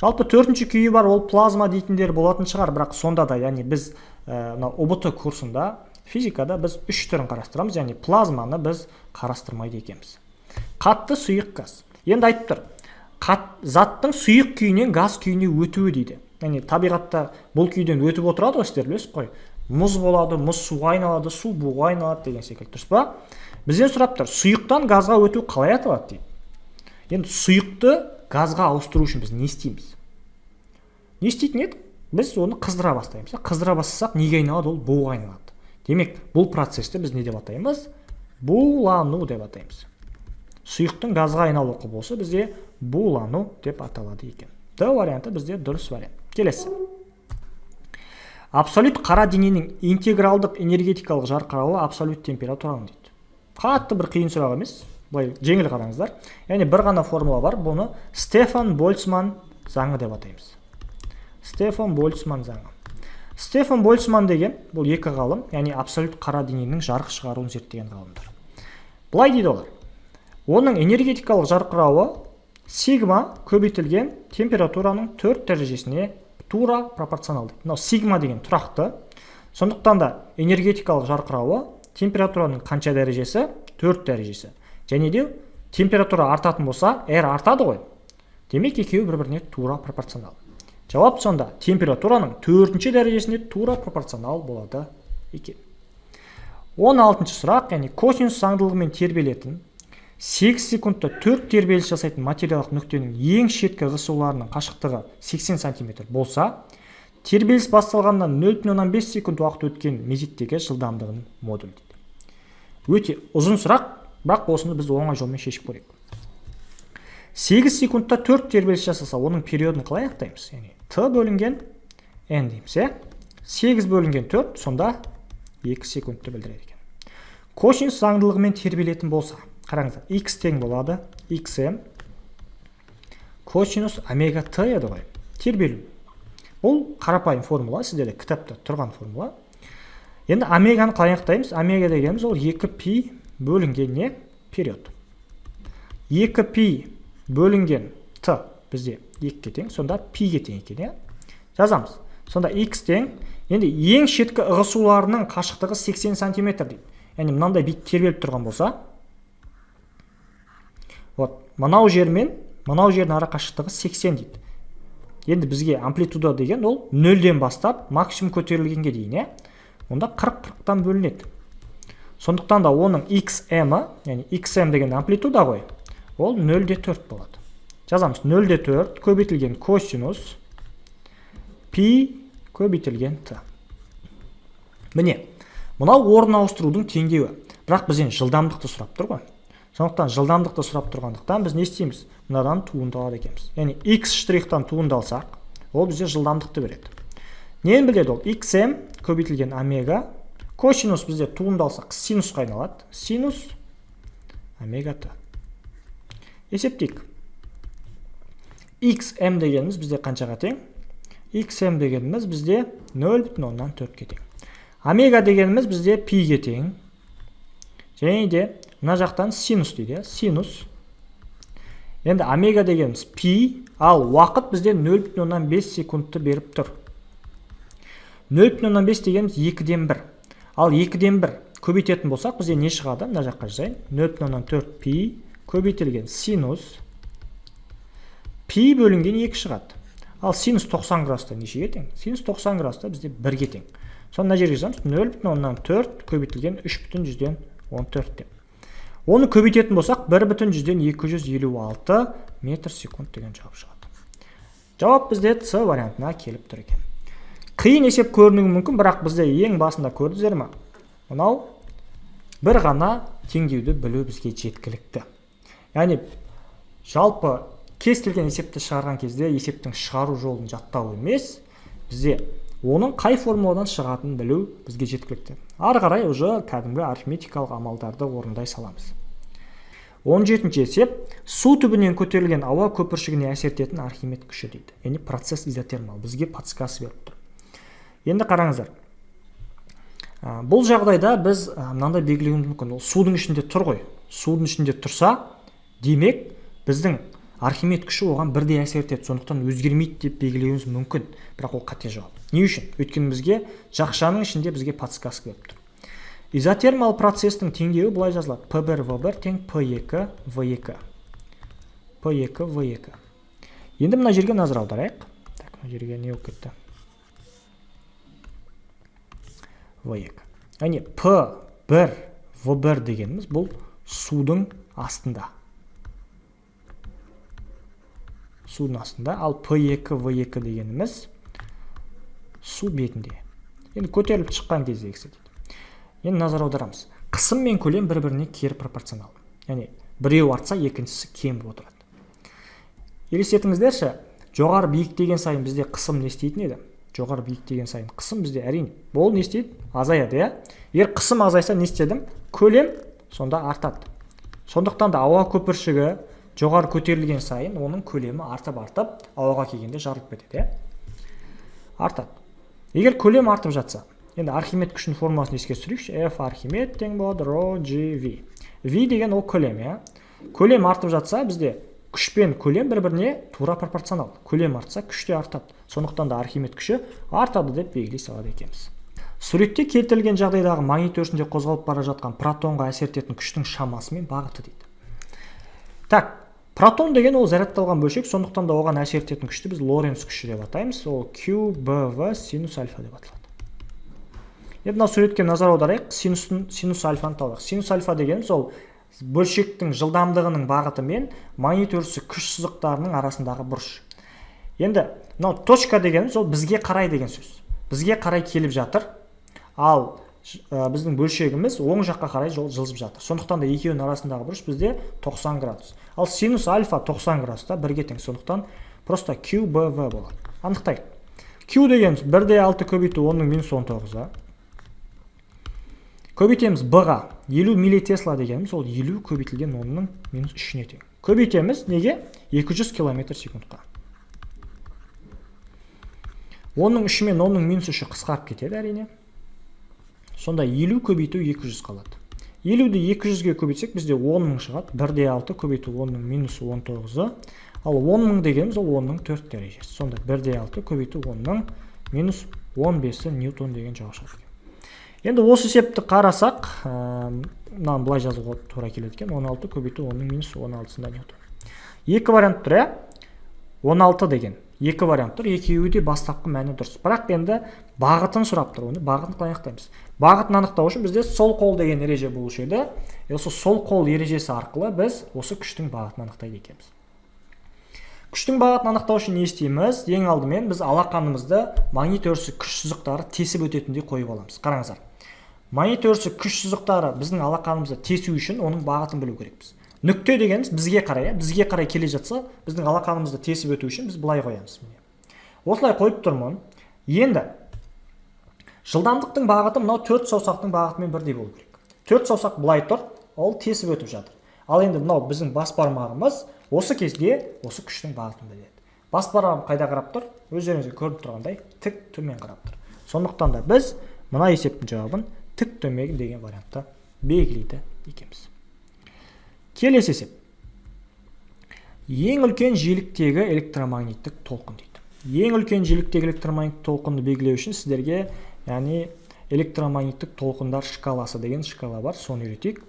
S3: Жалпы төртінші күйі бар, ол плазма дейтіндер болатын шығар, бірақ сонда да, яғни біз мына ҰБТ курсында физикада біз үш түрін қарастырамыз, яғни плазманы біз қарастырмайды екенбіз. Қатты, сұйық, газ. Енді айтып тұр, заттың сұйық күйінен газ күйіне өтуі дейді. Яғни табиғатта бұл күйден өтіп отырады ғой, сіздер білесіз ғой. Мұз болады, мұз суға айналады, су буға айналады деген секілді, дұрыс па? Бізден сұрап тұр, сұйықтан газға өту қалай аталады дейді. Енді сұйықты газға ауыстыру үшін біз не істейміз? Не істейтін едік? Біз оны қыздыра бастаймыз. Қыздыра бастасақ, неге айналады? Ол буға айналады. Демек, бұл процесті біз не деп атаймыз? Булану деп атаймыз. Сұйықтың газға айналу құбылысы бізде булану деп аталады екен. Д варианты бізде дұрыс вариант. Келесі. Абсолют қара дененің интегралдық энергетикалық жарқырауы абсолют температураның дейді. Қатты бір қиын сұрақ емес, былай жеңіл, қараңыздар. Яғни бір ғана формула бар, бұны Стефан Больцман заңы деп атаймыз. Стефан Больцман заңы. Стефан Больцман деген бұл екі ғалым, яғни абсолют қара дененің жарық шығаруын зерттеген ғалымдар. Былай дейді олар: оның энергетикалық жарқырауы сигма көбейтілген температураның 4 дәрежесіне тура пропорционал дейді. Мынау сигма деген тұрақты, сондықтан да энергетикалық жарқырауы температураның қанша дәрежесі? 4 дәрежесі. Және де температура артатын болса, R артады ғой. Демек, екеуі бір біріне тура пропорционал. Жауап сонда температураның төртінші дәрежесіне тура пропорционал болады екен. 16 сұрақ. Яғни косинус заңдылығымен тербелетін, 8 секундта 4 тербеліс жасайтын материялық нүктенің ең шеткі ығысуларының қашықтығы 80 сантиметр болса, тербеліс басталғаннан 0,5 секунд уақыт өткен мезеттегі жылдамдығының модулі дейді. Өте ұзын сұрақ, бірақ осыны біз оңай жолмен шешіп көрейік. 8 секундта 4 тербеліс жасаса, оның периодын қалай анықтаймыз? Яғни т бөлінген n дейміз, иә? 8 бөлінген 4, сонда 2 секундты білдіреді екен. Косинус заңдылығымен тербелетін болса, қараңыздар, x тең болады xm косинус омега т еді ғой тербелу. Бұл қарапайым формула, сіздерде кітапта тұрған формула. Енді омеганы қалай анықтаймыз? Омега дегеніміз ол 2 пи бөлінген не? Период. 2 пи бөлінген т бізде 2-ге тең, сонда пиге тең екен, иә? Жазамыз. Сонда x тең, енді ең шеткі ығысуларының қашықтығы 80 сантиметр дейді. Яғни мынандай бүйтіп тербеліп тұрған болса, вот мынау жер мен мынау жердің ара қашықтығы 80 дейді. Енді бізге амплитуда деген ол нөлден бастап максимум көтерілгенге дейін, иә? Онда 40 қырықтан бөлінеді. Сондықтан да оның xm, яғни xm деген амплитуда ғой, ол 0,4 болады. Жазамыз: 0,4 көбейтілген косинус пи көбейтілген т. Міне, мынау орын ауыстырудың теңдеуі. Бірақ бізден жылдамдықты сұрап тұр ғой. Сондықтан жылдамдықты сұрап тұрғандықтан, біз не істейміз? Мынадан туынды алады екенбіз. Яғни x штрихтан туынды алсақ, ол бізде жылдамдықты береді. Нені біледі ол? xm көбейтілген омега, косинус бізде туынды алсақ, синусқа айналады, синус омега т. Есептейік. xm дегеніміз бізде қаншаға тең? xm дегеніміз бізде 0,4-ке тең. Омега дегеніміз бізде пиге тең. Және де мына жақтан синус дейді, иә, синус. Енді омега дегеніміз пи, ал уақыт бізде 0,5 секундты беріп тұр. 0,5 дегеніміз екіден бір. Ал екіден бір көбейтетін болсақ, бізде не шығады? Мына жаққа жазайын: 0,4 пи көбейтілген синус пи бөлінген екі шығады. Ал синус 90 градуста нешеге тең? Синус 90 градуста бізде бірге тең. Соны мына жерге жазамыз: 0,4 көбейтілген 3,14 деп. Оны көбейтетін болсақ, 1,256 метр секунд деген жауап шығады. Жауап бізде С вариантына келіп тұр екен. Қиын есеп көрінуі мүмкін, бірақ бізде ең басында көрдіңіздер ма, мынау бір ғана теңдеуді білу бізге жеткілікті. Яғни Жалпы кез келген есепті шығарған кезде есептің шығару жолын жаттау емес, бізде оның қай формуладан шығатынын білу бізге жеткілікті. Ары қарай уже кәдімгі арифметикалық амалдарды орындай саламыз. 17-ші есеп. Су түбінен көтерілген ауа көпіршігіне әсер ететін Архимед күші дейді. Яғни процесс изотермал. Бізге подсказка беріп тұр. Енді қараңыздар. Бұл жағдайда біз мынандай белгілеуіміз мүмкін. Ол судың ішінде тұр ғой. Судың ішінде тұрса, демек біздің Архимед күші оған бірдей әсер етеді, сондықтан өзгермейді деп белгілеуіміз мүмкін. Бірақ ол қате жауап. Не үшін? Өйткені бізге жақшаның ішінде бізге подсказка беріп тұр. Изотермал процестің теңдеуі былай жазылады. P1 V1 тең P2 V2. P2 V2. Енді мына жерге назар аударайық. Так, мына жерге не болып кетті? V2. Яғни P1 V1 дегеніміз бұл судың астында. Судың астында, ал P2 V2 дегеніміз су бетінде. Енді көтеріліп шыққан кездегісі дейді. Енді назар аударамыз. Қысым мен көлем бір-біріне кері пропорционал. Яғни біреу артса, екіншісі кем болып отырады. Елестетіңіздерші, жоғары биіктеген сайын бізде қысым не істейтін еді? Жоғары биіктеген сайын қысым бізде әрине ол не істейді? Азаяды, иә? Егер қысым азайса не істедім? Көлем сонда артады. Сондықтан да ауа көпіршігі жоғары көтерілген сайын оның көлемі артып-артып ауаға келгенде жарылып кетеді, иә? Артады. Егер көлем артып жатса, енді Архимед күшінің формуласын еске түсірейікші. F Архимед тең болады ρ G V. V деген ол көлем, иә? Көлем артып жатса, бізде күш пен көлем бір-біріне тура пропорционал. Көлем артса, күш те артады. Сондықтан да Архимед күші артады деп белгілей салады екенбіз. Суретте келтірілген жағдайдағы магнит өрісінде қозғалып бара жатқан протонға әсер ететін күштің шамасы мен бағыты дейді. Так, протон деген ол зарядталған бөлшек, сондықтан да оған әсер ететін күшті біз Лоренц күші деп атаймыз. Ол Q B V синус альфа деп аталады. Енді мына суретке назар аударайық, синус альфаны табайық. Синус альфа дегеніміз ол бөлшектің жылдамдығының бағыты мен магнит өрісі күш сызықтарының арасындағы бұрыш. Енді мынау точка дегеніміз ол бізге қарай деген сөз. Бізге қарай келіп жатыр, ал біздің бөлшегіміз оң жаққа қарай жылжып жатыр. Сондықтан да екеуінің арасындағы бұрыш бізде 90 градус. Ал синус альфа 90 градуста бірге тең. Сондықтан просто Q B V болады. Анықтайық. Q дегеніміз 1,6 көбейту 10-ның минус 19-ы. Көбейтеміз B-ға. 50 миллитесла дегеніміз ол 50 көбейтілген 10-ның минус 3-іне тең. Көбейтеміз неге? 200 километр секундқа. 10-ның 3 мен 10-ның минус 3-і қысқарып кетеді әрине. Сонда 50 көбейту 200 қалады. 50-ді 200-ге көбейтсек бізде 10 мың шығады. 1,6 көбейту 10-ның минус 19-ы. Ал 10 мың дегеніміз ол 10-ның 4 дәрежесі. Сонда 1,6 көбейту 10-ның минус 15-і ньютон деген жауап шығады. Енді осы есепті қарасақ, мынаны былай жазуға тура келеді екен. 16 көбейту 10-ның минус 16-сында ньютон. Екі вариант тұр, иә? 16 деген екі вариант тұр, екеуі де бастапқы мәні дұрыс. Бірақ енді бағытын сұрап тұр, оны бағытын қалай анықтаймыз? Бағытын анықтау үшін бізде сол қол деген ереже болушы еді. Осы сол қол ережесі арқылы біз осы күштің бағытын анықтайды екенбіз. Күштің бағытын анықтау үшін не істейміз? Ең алдымен біз алақанымызды магнит өрісі күш сызықтары тесіп өтетіндей қойып аламыз. Қараңыздар. Магнит өрісі күш сызықтары біздің алақанымызды тесу үшін оның бағытын білу керекпіз. Нүкте дегеніміз бізге қарай, иә? Бізге қарай келе жатса, біздің алақанымызды тесіп өту үшін біз былай қоямыз. Міне. Осылай қойып тұрмын. Енді жылдамдықтың бағыты мынау 4 саусақтың бағытымен бірдей болу керек. 4 саусақ былай тұр, ол тесіп өтіп жатыр. Ал енді мынау біздің бас бармағымыз осы кезде осы күштің бағытын біледі. Бас бармағым қайда қарап тұр? Өздеріңізге көрініп тұрғандай, тік төмен қарап тұр. Сондықтан да біз мына есептің жауабын тік төмен деген вариантта белгілейді екенбіз. Келесі есеп. Ең үлкен жиіліктегі электромагниттік толқын дейді. Ең үлкен жиіліктегі электромагниттік толқынды белгілеу үшін сіздерге, яғни электромагниттік толқындар шкаласы деген шкала бар, соны үйретейік.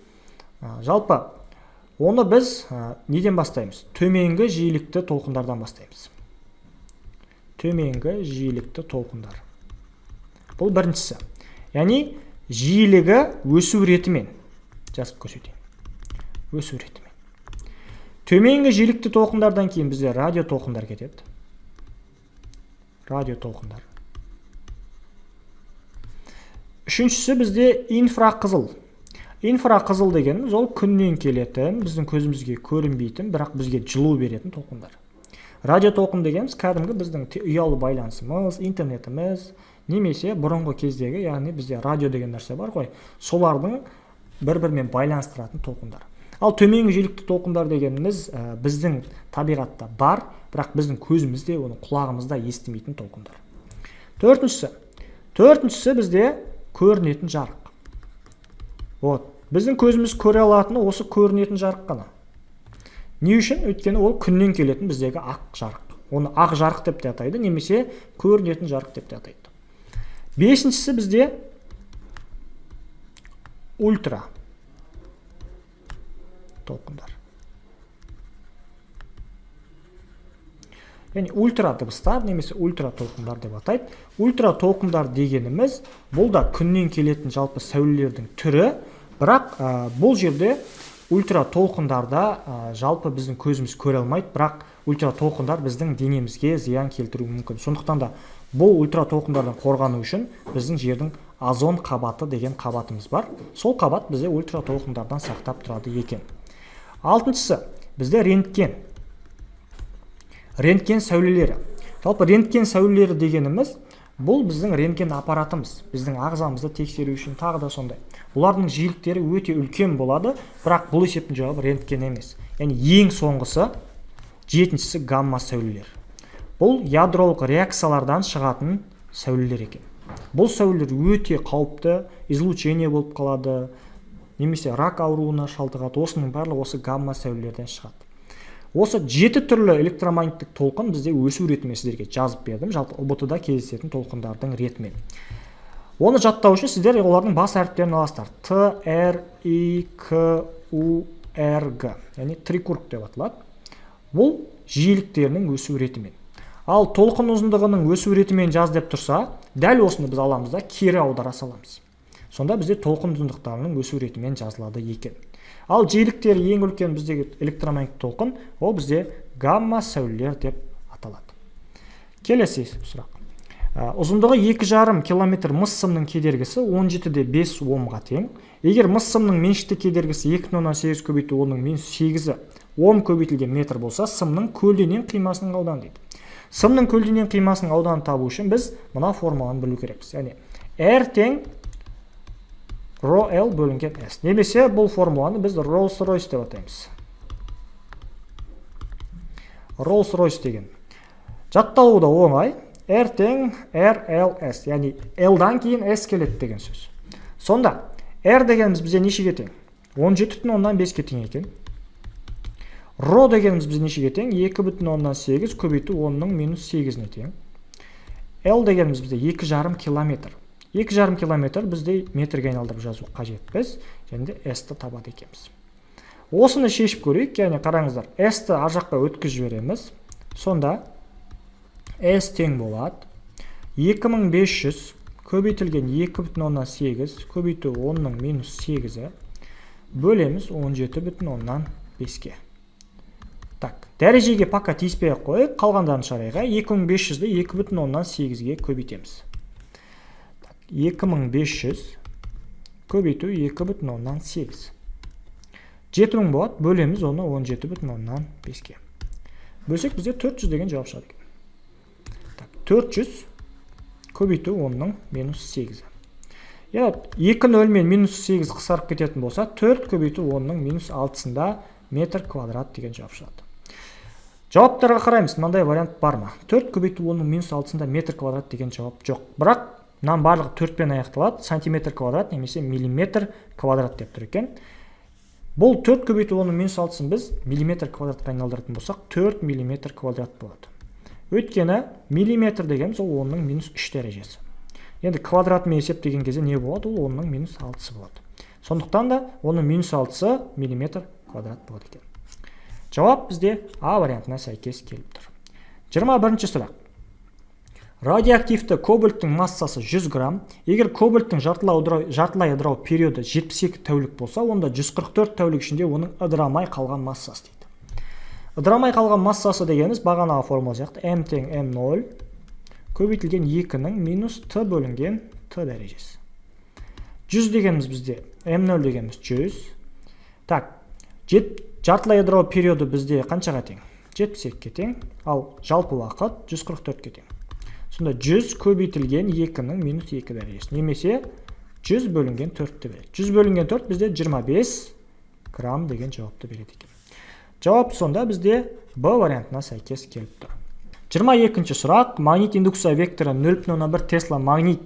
S3: Жалпы оны біз неден бастаймыз? Төменгі жиілікті толқындардан бастаймыз. Төменгі жиілікті толқындар. Бұл біріншісі. Яғни жиілігі өсу ретімен жазып көрсетейін. Өсу ретімен. Төменгі жиілікті толқындардан кейін бізде радио толқындар кетеді. Радио толқындар. Үшіншісі бізде инфрақызыл. Инфрақызыл дегеніміз ол күннен келетін, біздің көзімізге көрінбейтін, бірақ бізге жылу беретін толқындар. Радиотолқын дегеніміз кәдімгі біздің ұялы байланысымыз, интернетіміз, немесе бұрынғы кездегі, яғни бізде радио деген нәрсе бар ғой, солардың бір-бірімен байланыстыратын толқындар. Ал төменгі жиілікті толқындар дегеніміз біздің табиғатта бар, бірақ біздің көзіміз де, оның құлағымыз да естімейтін толқындар. Төртіншісі бізде көрінетін жарық. Вот, біздің көзіміз көре алатыны осы көрінетін жарық қана. Не үшін? Өйткені ол күннен келетін біздегі ақ жарық. Оны ақ жарық деп те атайды, немесе көрінетін жарық деп те атайды. Бесіншісі бізде ультра толқындар. Яғни ультра дыбыстар немесе ультра толқындар деп атайды. Ультра толқындар дегеніміз бұл да күннен келетін жалпы сәулелердің түрі, бірақ бұл жерде ультра толқындарда жалпы біздің көзіміз көре алмайды, бірақ ультра толқындар біздің денемізге зиян келтіруі мүмкін. Сондықтан да бұл ультра толқындардан қорғану үшін біздің жердің озон қабаты деген қабатымыз бар. Сол қабат бізде ультра толқындардан сақтап тұрады екен. Алтыншысы бізде рентген. Рентген сәулелері. Жалпы рентген сәулелері дегеніміз бұл біздің рентген аппаратымыз, біздің ағзамызды тексеру үшін тағы да сондай. Бұлардың жиіліктері өте үлкен болады, бірақ бұл есептің жауабы рентген емес. Яғни ең соңғысы, жетіншісі гамма сәулелер. Бұл ядролық реакциялардан шығатын сәулелер екен. Бұл сәулелер өте қауіпті, излучение болып қалады, немесе рак ауруына шалдығады. Осының барлығы осы гамма сәулелерден шығады. Осы 7 түрлі электромагниттік толқын бізде өсу ретімен сіздерге жазып бердім, жалпы ҰБТ-да кездесетін толқындардың ретімен. Оны жаттау үшін сіздер олардың бас әріптерін аласыздар. Т, Р, И, К, У, Р, Г. Яғни трикург деп аталады. Бұл жиіліктерінің өсу ретімен. Ал толқын ұзындығының өсу ретімен жаз деп тұрса, дәл осыны біз аламыз да кері аудара саламыз. Сонда бізде толқын ұзындықтарының өсу ретімен жазылады екен. Ал жиіліктері ең үлкен біздегі электромагнитті толқын, ол бізде гамма сәулелер деп аталады. Келесі сұрақ. Ұзындығы 2,5 километр мыс сымның кедергісі 17,5 омға тең. Егер мыс сымның меншікті кедергісі 2,8 көбейту 10-8 ом көбейтілген метр болса, сымның көлденең қимасының ауданы дейді. Сымның көлденең қимасының ауданын табу үшін біз мына формуланы білу керекпіз. Яғни R тең ро L бөлінген S. Немесе бұл формуланы біз Rolls-Royce деп атаймыз. Rolls-Royce деген. Жатталуы да оңай. R тең R L S. Яғни L-дан кейін S келеді деген сөз. Сонда R дегеніміз бізде нешеге тең? 17,5-ке тең екен. Ро дегеніміз бізде нешеге тең? 2,8 көбейту 10-8-іне тең. L дегеніміз бізде 2,5 километр. 2,5 километр бізде метрге айналдырып жазу қажетпіз, және де S-ті табады екенбіз. Осыны шешіп көрейік, яғни қараңыздар, S-ті ар жаққа өткізіп жібереміз. Сонда S тең болады 2500 көбейтілген 2,8 көбейту 10-8 бөлеміз 17,5-ке. Так, дәрежеге пока тиіспей ақ қояйық, қалғандарын шығарайық. 2500-ді 2,8-ге көбейтеміз. 2500 көбейту 2,8. 7000 болады, бөлеміз оны 17,5-ке. Бөлсек бізде 400 деген жауап шығады екен. Так, 400 көбейту 10-8. Яғни 2 нөл мен минус 8 қысқарып кететін болса, 4 көбейту 10-6 метр квадрат деген жауап шығады. Жауаптарға қараймыз, мынандай вариант бар ма? 4 көбейту 10-6 метр квадрат деген жауап жоқ. Бірақ мынаның барлығы 4-пен аяқталады, сантиметр квадрат немесе миллиметр квадрат деп тұр екен. Бұл 4 көбейту 10-6 біз миллиметр квадратқа айналдыратын болсақ, 4 миллиметр квадрат болады. Өйткені миллиметр дегеніміз ол 10-3 дәрежесі. Енді квадратымен есептеген кезде не болады? Ол 10-6 болады. Сондықтан да 10-6 миллиметр квадрат болады екен. Жауап бізде А вариантына сәйкес келіп тұр. 21-ші сұрақ. Радиоактивті кобальттың массасы 100 грамм. Егер кобальттың жартылай ыдырау периоды 72 тәулік болса, онда 144 тәулік ішінде оның ыдырамай қалған массасы дейді. Ыдырамай қалған массасы дегеніміз бағанағы формула сияқты М тең М0 көбейтілген 2-нің минус Т бөлінген Т дәрежесі. 100 дегеніміз бізде М0 дегеніміз 100. Так, жартылай ыдырау периоды бізде қаншаға тең? 72-ге тең. Ал жалпы уақыт 144-ке тең. Сонда 100 көбейтілген 2-нің минус 2 дәрежесі. Немесе 100 бөлінген 4-ті береді. 100 бөлінген 4 бізде 25 грамм деген жауапты береді екен. Жауап сонда бізде Б вариантына сәйкес келіп тұр. 22-ші сұрақ. Магнит индукция векторы 0,1 Тесла магнит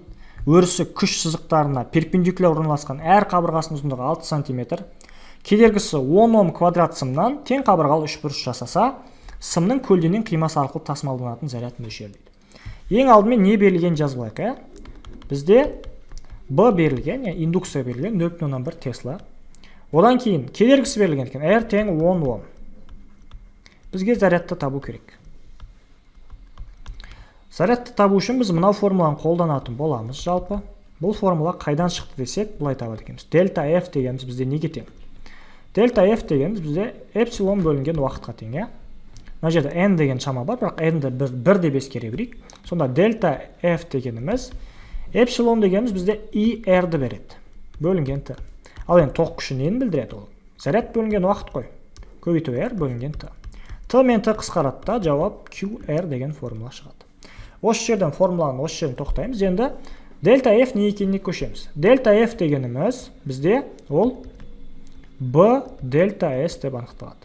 S3: өрісі күш сызықтарына перпендикуляр орналасқан әр қабырғасының ұзындығы 6 см. Кедергісі 10 Ом квадрат сымнан тең қабырғалы үшбұрыш жасаса, сымның көлденең қимасы арқылы тасымалданатын заряд мөлшері дейді. Ең алдымен не берілген жазып алайық, ә? Бізде Б берілген, яғни индукция берілген 0,1 Тесла. Одан кейін кедергісі берілген екен, R тең 10 Ом. Бізге зарядты табу керек. Зарядты табу үшін біз мынау формуланы қолданатын боламыз жалпы. Бұл формула қайдан шықты десек, былай табады екенбіз. Дельта F дегеніміз бізде неге тең? Дельта F дегеніміз бізде эпсилон бөлінген уақытқа тең, иә? Мына жерде n деген шама бар, бірақ n-ді бір деп ескере берейік. Сонда дельта F дегеніміз эпсилон дегеніміз бізде IR-ді береді. Бөлінген Т. Ал енді тоқ күші нені білдіреді ол? Заряд бөлінген уақыт қой. Көбейту R бөлінген Т. Т мен Т қысқарады да, жауап QR деген формула шығады. Осы жерден формуланы осы жерден тоқтаймыз. Енді дельта F не екеніне көшеміз. Дельта F дегеніміз бізде ол B дельта S деп анықталады.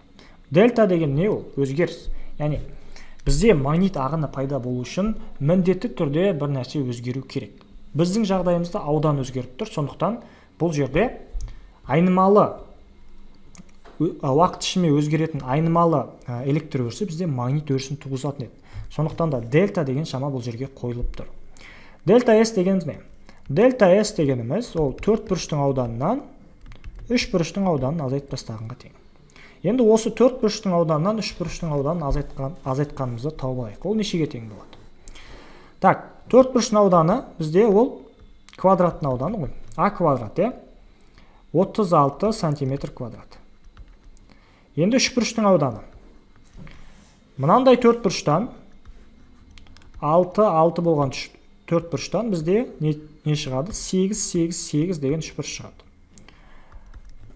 S3: Дельта деген не ол? Өзгеріс. Яғни бізде магнит ағыны пайда болу үшін міндетті түрде бір нәрсе өзгеру керек. Біздің жағдайымызда аудан өзгеріп тұр, сондықтан бұл жерде айнымалы уақыт ішімен өзгеретін айнымалы электр өрісі бізде магнит өрісін туғызатын еді. Сондықтан да дельта деген шама бұл жерге қойылып тұр. Дельта S дегеніміз не? Дельта S дегеніміз ол төрт бұрыштың ауданынан үш бұрыштың ауданын азайтып тастағанға тең. Енді осы төрт бұрыштың ауданынан үш бұрыштың ауданын азайтқанымызды тауып алайық. Ол нешеге тең болады? Так, төрт бұрыштың ауданы бізде ол квадраттың ауданы ғой. А квадрат, иә? 36 сантиметр квадрат. Енді үш бұрыштың ауданы. Мынандай төрт бұрыштан 6, 6 болған төрт бұрыштан бізде не шығады? 8, 8, 8 деген үш бұрыш шығады.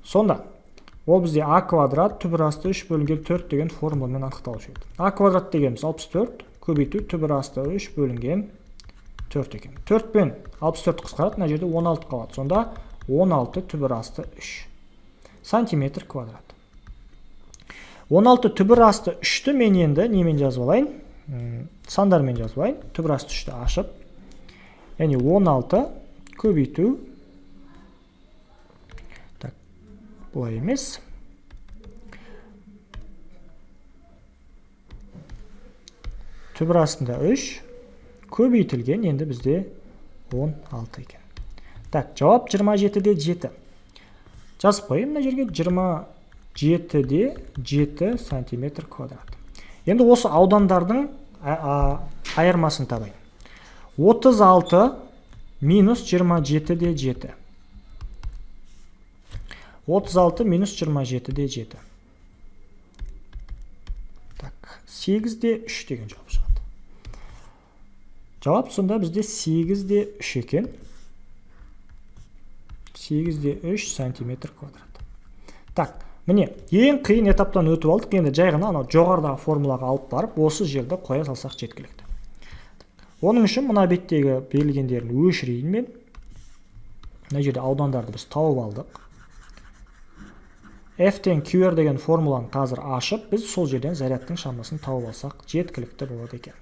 S3: Сонда ол бізде а квадрат түбір асты 3 бөлінген 4 деген формуламен анықталушы еді. А квадрат дегеніміз 64 көбейту түбір асты 3 бөлінген 4 екен. 4 пен 64 қысқарады, мына жерде 16 қалады. Сонда 16 түбір асты 3 сантиметр квадрат. 16 түбір асты 3-ті мен енді немен жазып алайын? Сандармен жазып алайын. Түбір асты 3-ті ашып, яғни 16 көбейту, так, бұлай емес. Түбір астында 3 көбейтілген енді бізде 16 екен. Так, жауап 27-де 7. Жазып қояйын мына жерге 27-де 7 сантиметр квадрат. Енді осы аудандардың айырмасын табайын. 36 минус 27-де 7. 36 минус 27-де 7. Так, 8-де 3 деген жауап шығады. Жауап сонда бізде 8-де 3 екен. 8-де 3 сантиметр квадрат. Так, міне, ең қиын этаптан өтіп алдық. Енді жай ғана анау жоғарыдағы формулаға алып барып, осы жерді қоя салсақ жеткілікті. Оның үшін мына беттегі берілгендерін өшірейін мен. Мына жерде аудандарды біз тауып алдық. F тең QR деген формуланы қазір ашып, біз сол жерден зарядтың шамасын тауып алсақ жеткілікті болады екен.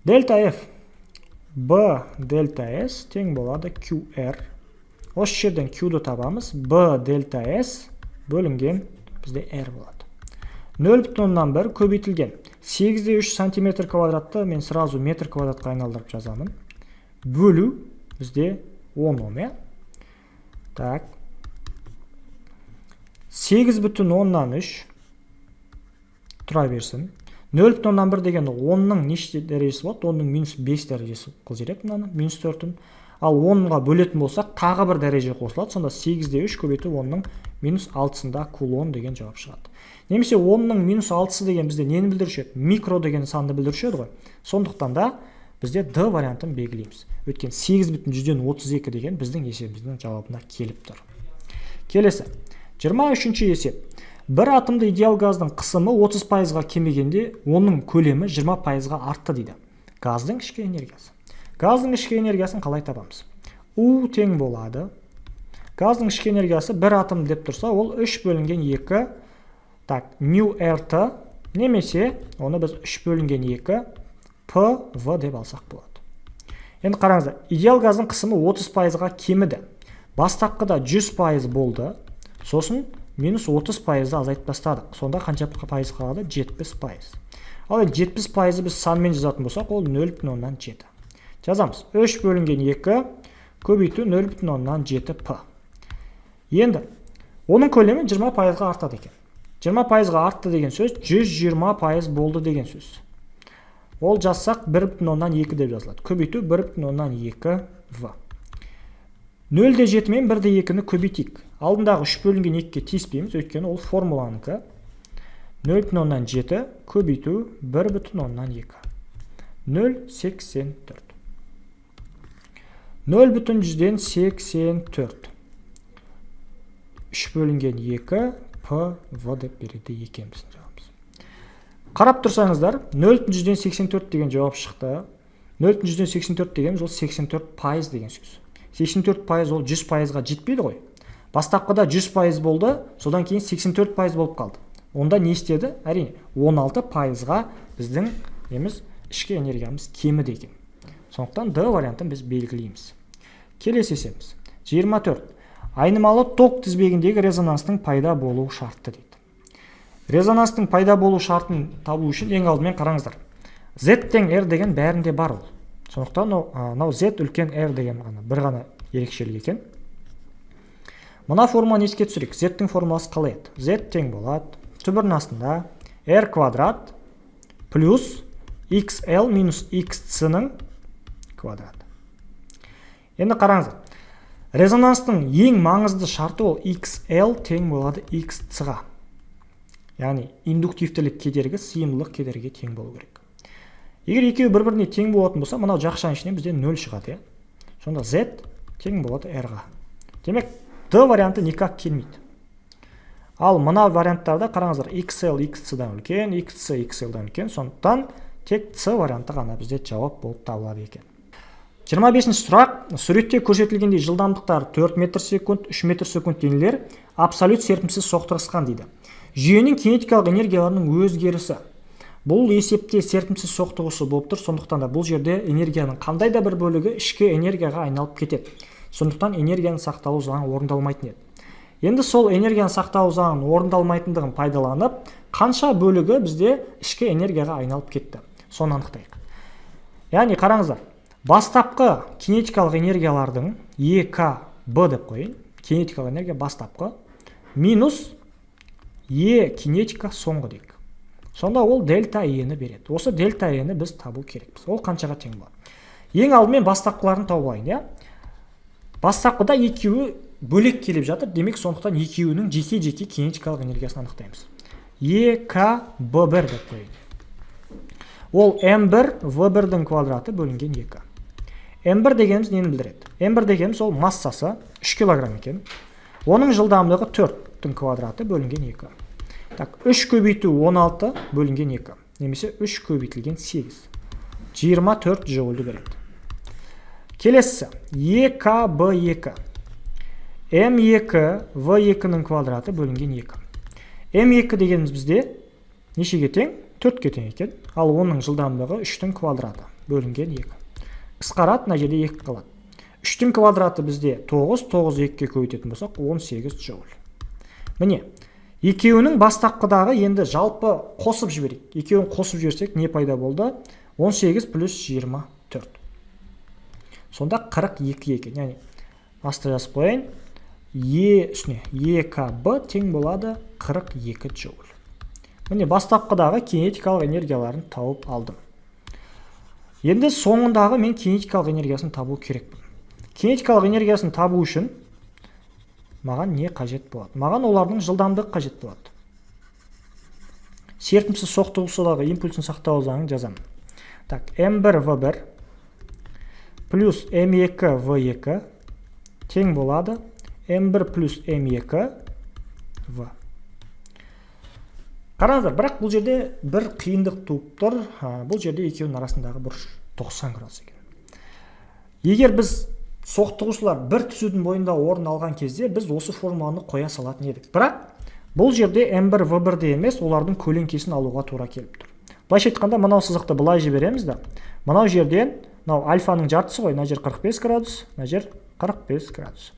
S3: Дельта F B дельта S тең болады QR. Осы жерден Q-ды табамыз. B дельта S бөлінген бізде R болады. 0,1 көбейтілген 8,3 сантиметр квадратты мен сразу метр квадратқа айналдырып жазамын. Бөлу бізде 10 ом, иә? Так. 8,3 тұра берсін. 0,1 деген 10-ның неше дәрежесі болады? 10-ның минус 5 дәрежесі қылып жібереді мынаны, минус 4-ін. Ал 10-ға бөлетін болсақ, тағы бір дәреже қосылады. Сонда 8,3 көбейту 10-ның минус 6-сында кулон деген жауап шығады. Немесе 10-ның минус 6-сы деген бізде нені білдіруші еді? Микро деген санды білдіруші еді ғой. Сондықтан да Бізде Д вариантын белгілейміз, өйткені 8,32 деген біздің есебіміздің жауабына келіп тұр. Келесі, 23-ші есеп. Бір атомды идеал газдың қысымы 30%-ға кемігенде, оның көлемі 20%-ға артты дейді. Газдың ішкі энергиясы. Газдың ішкі энергиясын қалай табамыз? У тең болады, газдың ішкі энергиясы бір атом деп тұрса, ол 3 бөлінген 2, так, ню РТ немесе оны біз 3 бөлінген 2 П В деп алсақ болады. Енді қараңыздар, идеал газдың қысымы 30%-ға кеміді. Бастапқыда 100% болды, сосын минус 30%-ды азайтып тастадық. Сонда қанша пайыз қалады? 70%. Ал енді 70%-ды біз санмен жазатын болсақ, ол 0,7 жазамыз. 3 бөлінген 2 көбейту 0,7 п. Енді оның көлемі 20%-ға артады екен. 20%-ға артты деген сөз 120% болды деген сөз. Ол жазсақ, 1,2 деп жазылады. Көбейту 1,2 в. 0,7 мен 1,2-ні көбейтейік. Алдындағы 3 бөлінген 2-ге тиіспейміз, өйткені ол формуланікі. 0,7 көбейту 1,2. 0,84. 0,84. 3 бөлінген 2 п в деп береді екен біздің жауабымыз. Қарап тұрсаңыздар, 0,84 деген жауап шықты. 0,84 дегеніміз ол 84% деген сөз. 84% ол 100%-ға жетпейді ғой. Бастапқыда 100% болды, содан кейін 84% болып қалды. Онда не істеді? Әрине, 16%-ға біздің неміз, ішкі энергиямыз кеміді екен. Сондықтан Д вариантын біз белгілейміз. Келесі есебіміз 24. Айнымалы ток тізбегіндегі резонанстың пайда болу шарты дейді. Резонанстың пайда болу шартын табу үшін ең алдымен қараңыздар, Z тең R деген бәрінде бар ол. Сондықтан мынау Z үлкен R деген ғана бір ғана ерекшелік екен. Мына формуланы еске түсірейік. Z-тің формуласы қалай еді? Z тең болады түбірдің астында R квадрат плюс XL минус XC-ның квадраты. Енді қараңыздар, резонанстың ең маңызды шарты ол XL тең болады XC-ға, яғни индуктивтілік кедергі сыйымдылық кедергіге тең болу керек. Егер екеуі бір біріне тең болатын болса, мынау жақшаның ішінен бізде 0 шығады, иә. Сонда Z тең болады R-ға. Демек, D варианты никак келмейді. Ал мына варианттарда қараңыздар, XL XC-дан үлкен, XC XL-дан үлкен, сондықтан тек C варианты ғана бізде жауап болып табылады екен. 25 сұрақ. Суретте көрсетілгендей, жылдамдықтар 4 метр секунд, 3 метр секунд денелер абсолют серпімсіз соқтығысқан дейді. Жүйенің кинетикалық энергияларының өзгерісі. Бұл есепте серпімсіз соқтығысу болып тұр, сондықтан да бұл жерде энергияның қандай да бір бөлігі ішкі энергияға айналып кетеді. Сондықтан энергияның сақталу заңы орындалмайтын еді. Енді сол энергияның сақталу заңының орындалмайтындығын пайдаланып, қанша бөлігі бізде ішкі энергияға айналып кетті, соны анықтайық. Яғни қараңыздар, бастапқы кинетикалық энергиялардың, ЕКБ деп қояйын, кинетикалық энергия бастапқы минус Е кинетика соңғы дейік. Сонда ол дельта Е-ні береді. Осы дельта Е-ні біз табу керекпіз. Ол қаншаға тең болады? Ең алдымен бастапқыларын тауып алайын, иә. Бастапқыда екеуі бөлек келіп жатыр, демек, сондықтан екеуінің жеке жеке кинетикалық энергиясын анықтаймыз. ЕКБ1 деп қояйын. Ол М1 В1-дің квадраты бөлінген 2. М1 дегеніміз нені білдіреді? М1 дегеніміз ол массасы 3 килограмм екен. Оның жылдамдығы 4-тің квадраты бөлінген 2. Так, 3 көбейту 16 бөлінген 2 немесе 3 көбейтілген 8. 24 джоульді береді. Келесісі ЕКБ2. М2 В2-нің квадраты бөлінген 2. М2 дегеніміз бізде нешеге тең? 4-ке тең екен. Ал оның жылдамдығы 3-тің квадраты бөлінген 2. Қысқарады, мына жерде 2 қалады. 3-тің квадраты бізде 9, 9 2-ге көбейтетін болсақ, 18 джоуль. Міне, екеуінің бастапқыдағы енді жалпы қосып жіберейік. Екеуін қосып жіберсек, не пайда болды? 18 плюс 24. Сонда 42 екен. Яғни астына жазып қояйын. Е үстіне ЕКБ тең болады 42 джоуль. Міне, бастапқыдағы кинетикалық энергияларын тауып алдым. Енді соңындағы мен кинетикалық энергиясын табу керекпін. Кинетикалық энергиясын табу үшін маған не қажет болады? Маған олардың жылдамдығы қажет болады. Серпімсіз соқтығысудағы импульсын сақтау заңын жазамын. Так, М1 В1 плюс М2 В2 тең болады М1 плюс М2 В. Қараңыздар, бірақ бұл жерде бір қиындық туып тұр. Бұл жерде екеуінің арасындағы бұрыш 90 градус екен. Егер біз соқтығысулар бір түзудің бойында орын алған кезде біз осы формуланы қоя салатын едік. Бірақ бұл жерде М1 В1-де емес, олардың көлеңкесін алуға тура келіп тұр. Былайша айтқанда, мынау сызықты былай жібереміз да. Мынау жерден, мынау альфаның жартысы ғой, мына жер 45 градус, мына жер 45 градус.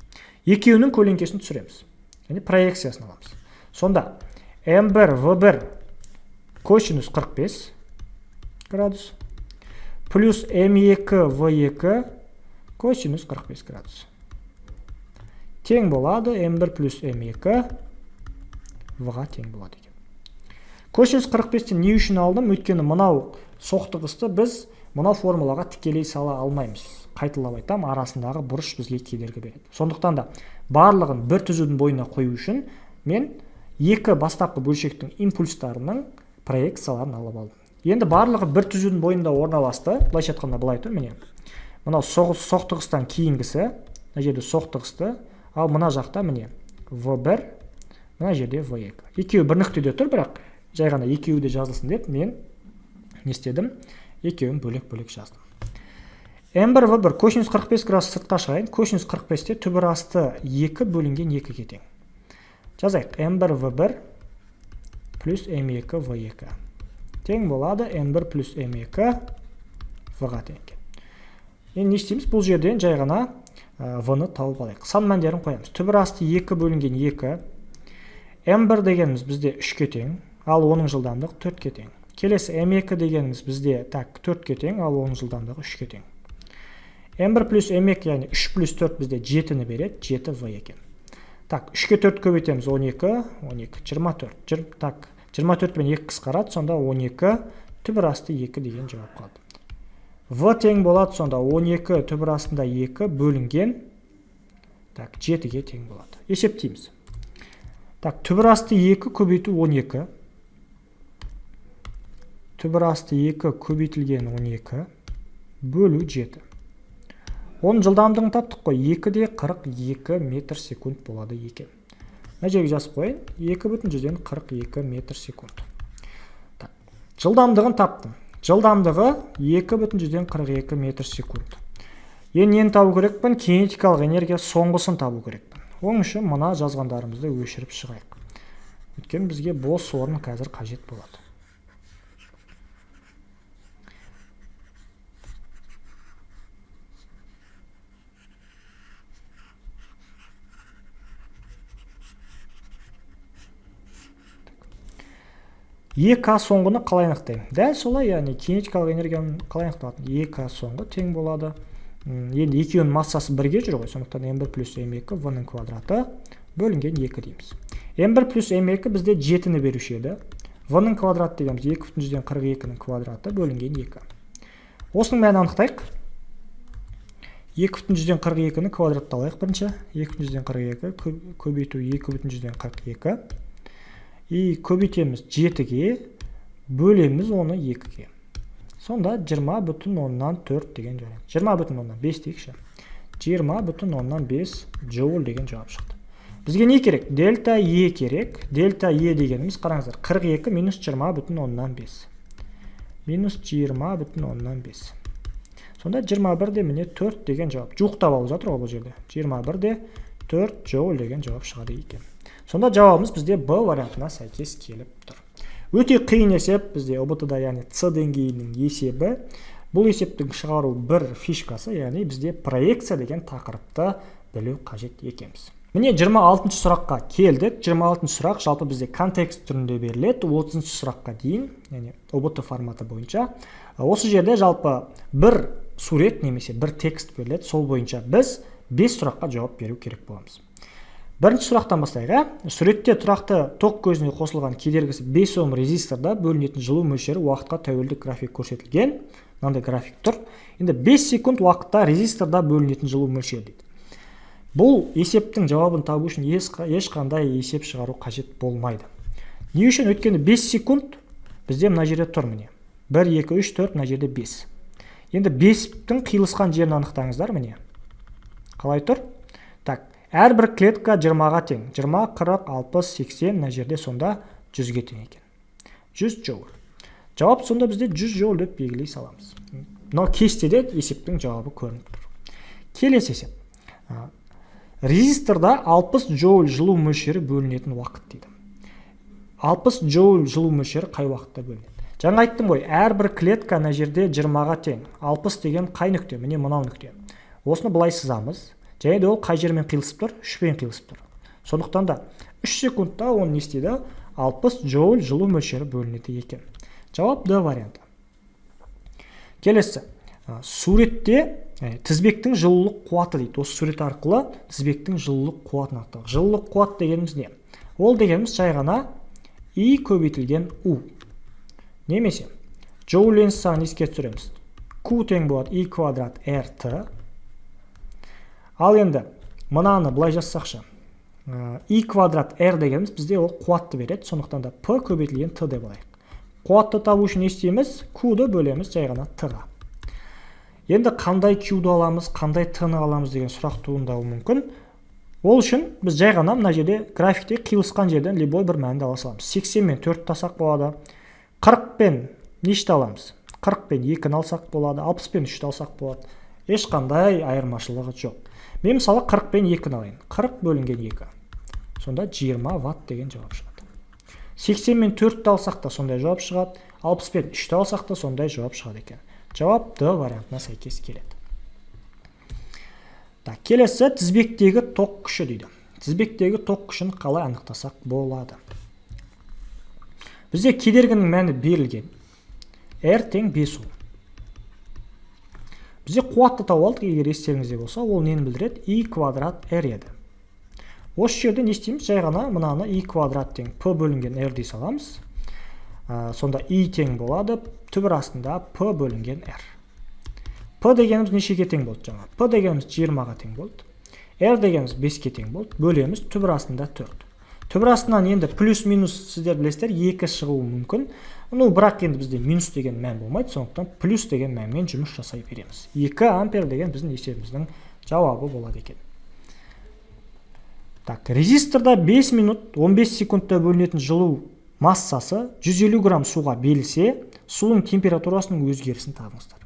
S3: Екеуінің көлеңкесін түсіреміз. Яғни проекциясын аламыз. Сонда М1 В1 косинус 45 градус плюс М2 В2 косинус 45 градус. Тең болады М1 плюс М2 В-ға тең болады екен. Косинус 45-тен не үшін алдым? Өйткені мынау соқтығысты біз мынау формулаға тікелей сала алмаймыз. Қайталап айтам, арасындағы бұрыш бізге кедергі береді. Сондықтан да барлығын бір түзудің бойына қою үшін мен екі бастапқы бөлшектің импульстарының проекцияларын алып алдым. Енді барлығы бір түзудің бойында орналасты. Былайша айтқанда былай тұр, міне. Мынау соқтығыстан кейінгісі, мына жерде соқтығысты, ал мына жақта міне В1, мына жерде В2. Екеуі бір нүктеде тұр, бірақ жай ғана екеуі де жазылсын деп мен не істедім? Екеуін бөлек-бөлек жаздым. М1 В1 косинус 45 градус сыртқа шығайын. Косинус 45-те түбір асты 2 бөлінген 2-ге тең. Жазайық. М1 В1 плюс М2 В2 тең болады М1 плюс М2 В-ға тең екен. Енді не істейміз? Бұл жерден жай ғана В-ны тауып алайық. Сан мәндерін қоямыз. Түбір асты 2 бөлінген 2. М1 дегеніміз бізде 3-ке тең, ал оның жылдамдығы 4-ке тең. Келесі М2 дегеніміз бізде так 4-ке тең, ал оның жылдамдығы 3-ке тең. М1 плюс М2, яғни 3 плюс 4 бізде 7-ні береді, 7 В екен. Так, 3-ке 4 көбейтеміз, 12, 12, 24. Так, 24 пен 2 қысқарады, сонда 12 түбір асты 2 деген жауап қалды. В тең болады сонда 12 түбір астында 2 бөлінген, так, 7-ге тең болады. Есептейміз. Так, түбір асты 2 көбейту 12. Түбір асты 2 көбейтілген 12 бөлу 7. Оның жылдамдығын таптық қой, 2,42 метр секунд болады екен. Мына жерге жазып қояйын, 2,42 метр секунд. Так, жылдамдығын таптым. Жылдамдығы 2,42 метр секунд. Енді нені табу керекпін? Кинетикалық энергия соңғысын табу керекпін. Оның үшін мына жазғандарымызды өшіріп шығайық. Өйткені бізге бос орын қазір қажет болады. ЕК соңғыны қалай анықтаймын? Дәл солай, яғни кинетикалық энергияны қалай анықталатын? ЕК соңғы тең болады. Енді екеуінің массасы бірге жүр ғой, сондықтан М1 плюс М2 В-ның квадраты бөлінген 2 дейміз. М1 плюс М2 бізде 7-ні беруші еді. В-ның квадраты дегеніміз 2,42-нің квадраты бөлінген 2. Осының мәнін анықтайық. 2,42-ні квадратталайық бірінші. 2,42 көбейту 2,42. И көбейтеміз 7-ге, бөлеміз оны 2-ге. Сонда 20,4 деген жауап. 20,5 дейікші. 20,5 джоуль деген жауап шықты. Бізге не керек? Дельта Е керек. Дельта Е дегеніміз, қараңыздар, 42 минус 20,5. Минус 20,5. Сонда 21-де міне 4 деген жауап. Жуықтап алып жатыр ғой бұл жерде. 21-де 4 джоуль деген жауап шығады екен. Сонда жауабымыз бізде Б вариантына сәйкес келіп тұр. Өте қиын есеп бізде ҰБТ-да, яғни С деңгейінің есебі. Бұл есептің шығару бір фишкасы, яғни бізде проекция деген тақырыпты білу қажет екенбіз. Міне 26-шы сұраққа келдік. 26-шы сұрақ жалпы бізде контекст түрінде беріледі. 30-шы сұраққа дейін, яғни ҰБТ форматы бойынша. Осы жерде жалпы бір сурет немесе бір текст беріледі. Сол бойынша біз 5 сұраққа жауап беру керек боламыз. Бірінші сұрақтан бастайық, ә? Суретте тұрақты ток көзіне қосылған кедергісі 5 ом резисторда бөлінетін жылу мөлшері уақытқа тәуелді график көрсетілген. Мынандай график тұр. Енді 5 секунд уақытта резисторда бөлінетін жылу мөлшері дейді. Бұл есептің жауабын табу үшін ешқандай есеп шығару қажет болмайды. Не үшін? Өйткені 5 секунд бізде мына жерде тұр міне. 1, 2, 3, 4, мына жерде 5. Енді 5-тің қиылысқан жерін анықтаңыздар. Міне, қалай тұр? Так, әрбір клетка 20-ға тең: 20, 40, 60, 80. Мына жерде сонда 100-ге тең екен, 100 джоуль. Жауап сонда бізде 100 джоуль деп белгілей саламыз. Мынау кестеде есептің жауабы көрініп тұр. Келесі есеп. Резисторда 60 джоуль жылу мөлшері бөлінетін уақыт дейді. 60 джоуль жылу мөлшері қай уақытта бөлінеді? Жаңа айттым ғой, әрбір клетка ана жерде 20-ға тең. 60 деген қай нүкте? Міне, мынау нүкте. Осыны былай сызамыз. Және де ол қай жермен қиылысып тұр? Үшпен қиылысып тұр. Сондықтан да 3 секундта оны не істейді? 60 джоуль жылу мөлшері бөлінеді екен. Жауап Д варианты. Келесі. Суретте тізбектің жылулық қуаты дейді. Осы сурет арқылы тізбектің жылулық қуатын анықтадық. Жылулық қуат дегеніміз не? Ол дегеніміз жай ғана И көбейтілген У. Немесе Джоуль Ленц заңын еске түсіреміз: Q тең болады И квадрат РТ. Ал енді мынаны былай жазсақшы, И квадрат R дегеніміз бізде ол қуатты береді. Сондықтан да П көбейтілген Т деп алайық. Қуатты табу үшін не істейміз? Q-ды бөлеміз жай ғана Т-ға. Енді қандай Q-ды аламыз, қандай Т-ны аламыз деген сұрақ туындауы мүмкін. Ол үшін біз жай ғана мына жерде графикте қиылысқан жерден любой бір мәнді ала саламыз. 80 мен 4 алсақ болады. 40 пен нешті аламыз? 40 пен 2-ні алсақ болады, 60 пен 3-ті алсақ болады. Ешқандай айырмашылығы жоқ. Мен, мысалы, 40 пен 2-ні алайын. 40 бөлінген 2, сонда 20 ватт деген жауап шығады. 80 мен 4-ті алсақ та, сондай жауап шығады. 60 пен 3-ті алсақ та, сондай жауап шығады екен. Жауап Д вариантына сәйкес келеді. Так, келесі. Тізбектегі ток күші дейді. Тізбектегі ток күшін қалай анықтасақ болады? Бізде кедергінің мәні берілген: R тең 5 Ом. Бізде қуатты тауып алдық. Егер естеріңізде болса, ол нені білдіреді? И квадрат R еді. Осы жерде не істейміз? Жай ғана мынаны И квадрат тең П бөлінген R дей саламыз. Сонда И тең болады түбір астында П бөлінген R. П дегеніміз нешеге тең болды жаңа? П дегеніміз 20-ға тең болды. R дегеніміз 5-ке тең болды. Бөлеміз түбір астында 4. Түбір астынан енді плюс минус, сіздер білесіздер, екі шығуы мүмкін. Ну, бірақ енді бізде минус деген мән болмайды, сондықтан плюс деген мәнмен жұмыс жасай береміз. 2 ампер деген біздің есебіміздің жауабы болады екен. Так, резисторда 5 минут 15 секундта бөлінетін жылу массасы 150 грамм суға берілсе, судың температурасының өзгерісін табыңыздар.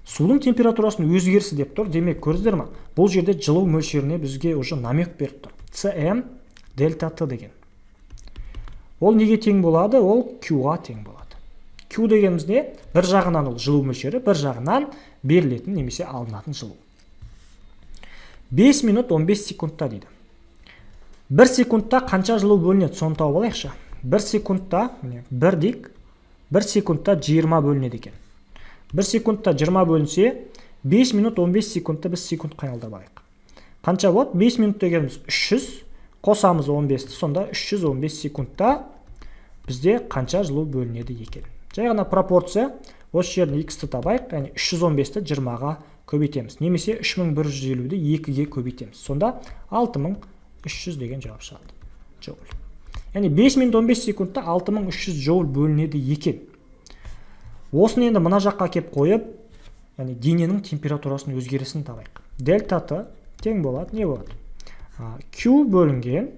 S3: Судың температурасының өзгерісі деп тұр. Демек, көрдіңіздер ма, бұл жерде жылу мөлшеріне бізге уже намек беріп тұр. Cm дельта Т деген ол неге тең болады? Ол Q-ға тең болады. Q дегеніміз не? Бір жағынан ол жылу мөлшері, бір жағынан берілетін немесе алынатын жылу. 5 минут 15 секундта дейді. Бір секундта қанша жылу бөлінеді, соны тауып алайықшы. Бір секундта, міне, бір дейік, бір секундта 20 бөлінеді екен. Бір секундта 20 бөлінсе, 5 минут 15 секундта біз секундқа айналдырып алайық. Қанша болады? 5 минут дегеніміз 300, қосамыз 15-ті, сонда 315 секундта бізде қанша жылу бөлінеді екен? Жай ғана пропорция. Осы жерден x-ті табайық, яғни 315-ті 20-ға көбейтеміз немесе 3150-ді 2-ге көбейтеміз. Сонда 6300 деген жауап шығады джоуль. Яғни 5 минут 15 секундта 6300 джоуль бөлінеді екен. Осыны енді мына жаққа әкеп қойып, яғни дененің температурасының өзгерісін табайық. Дельта Т тең болады, не болады? Q бөлінген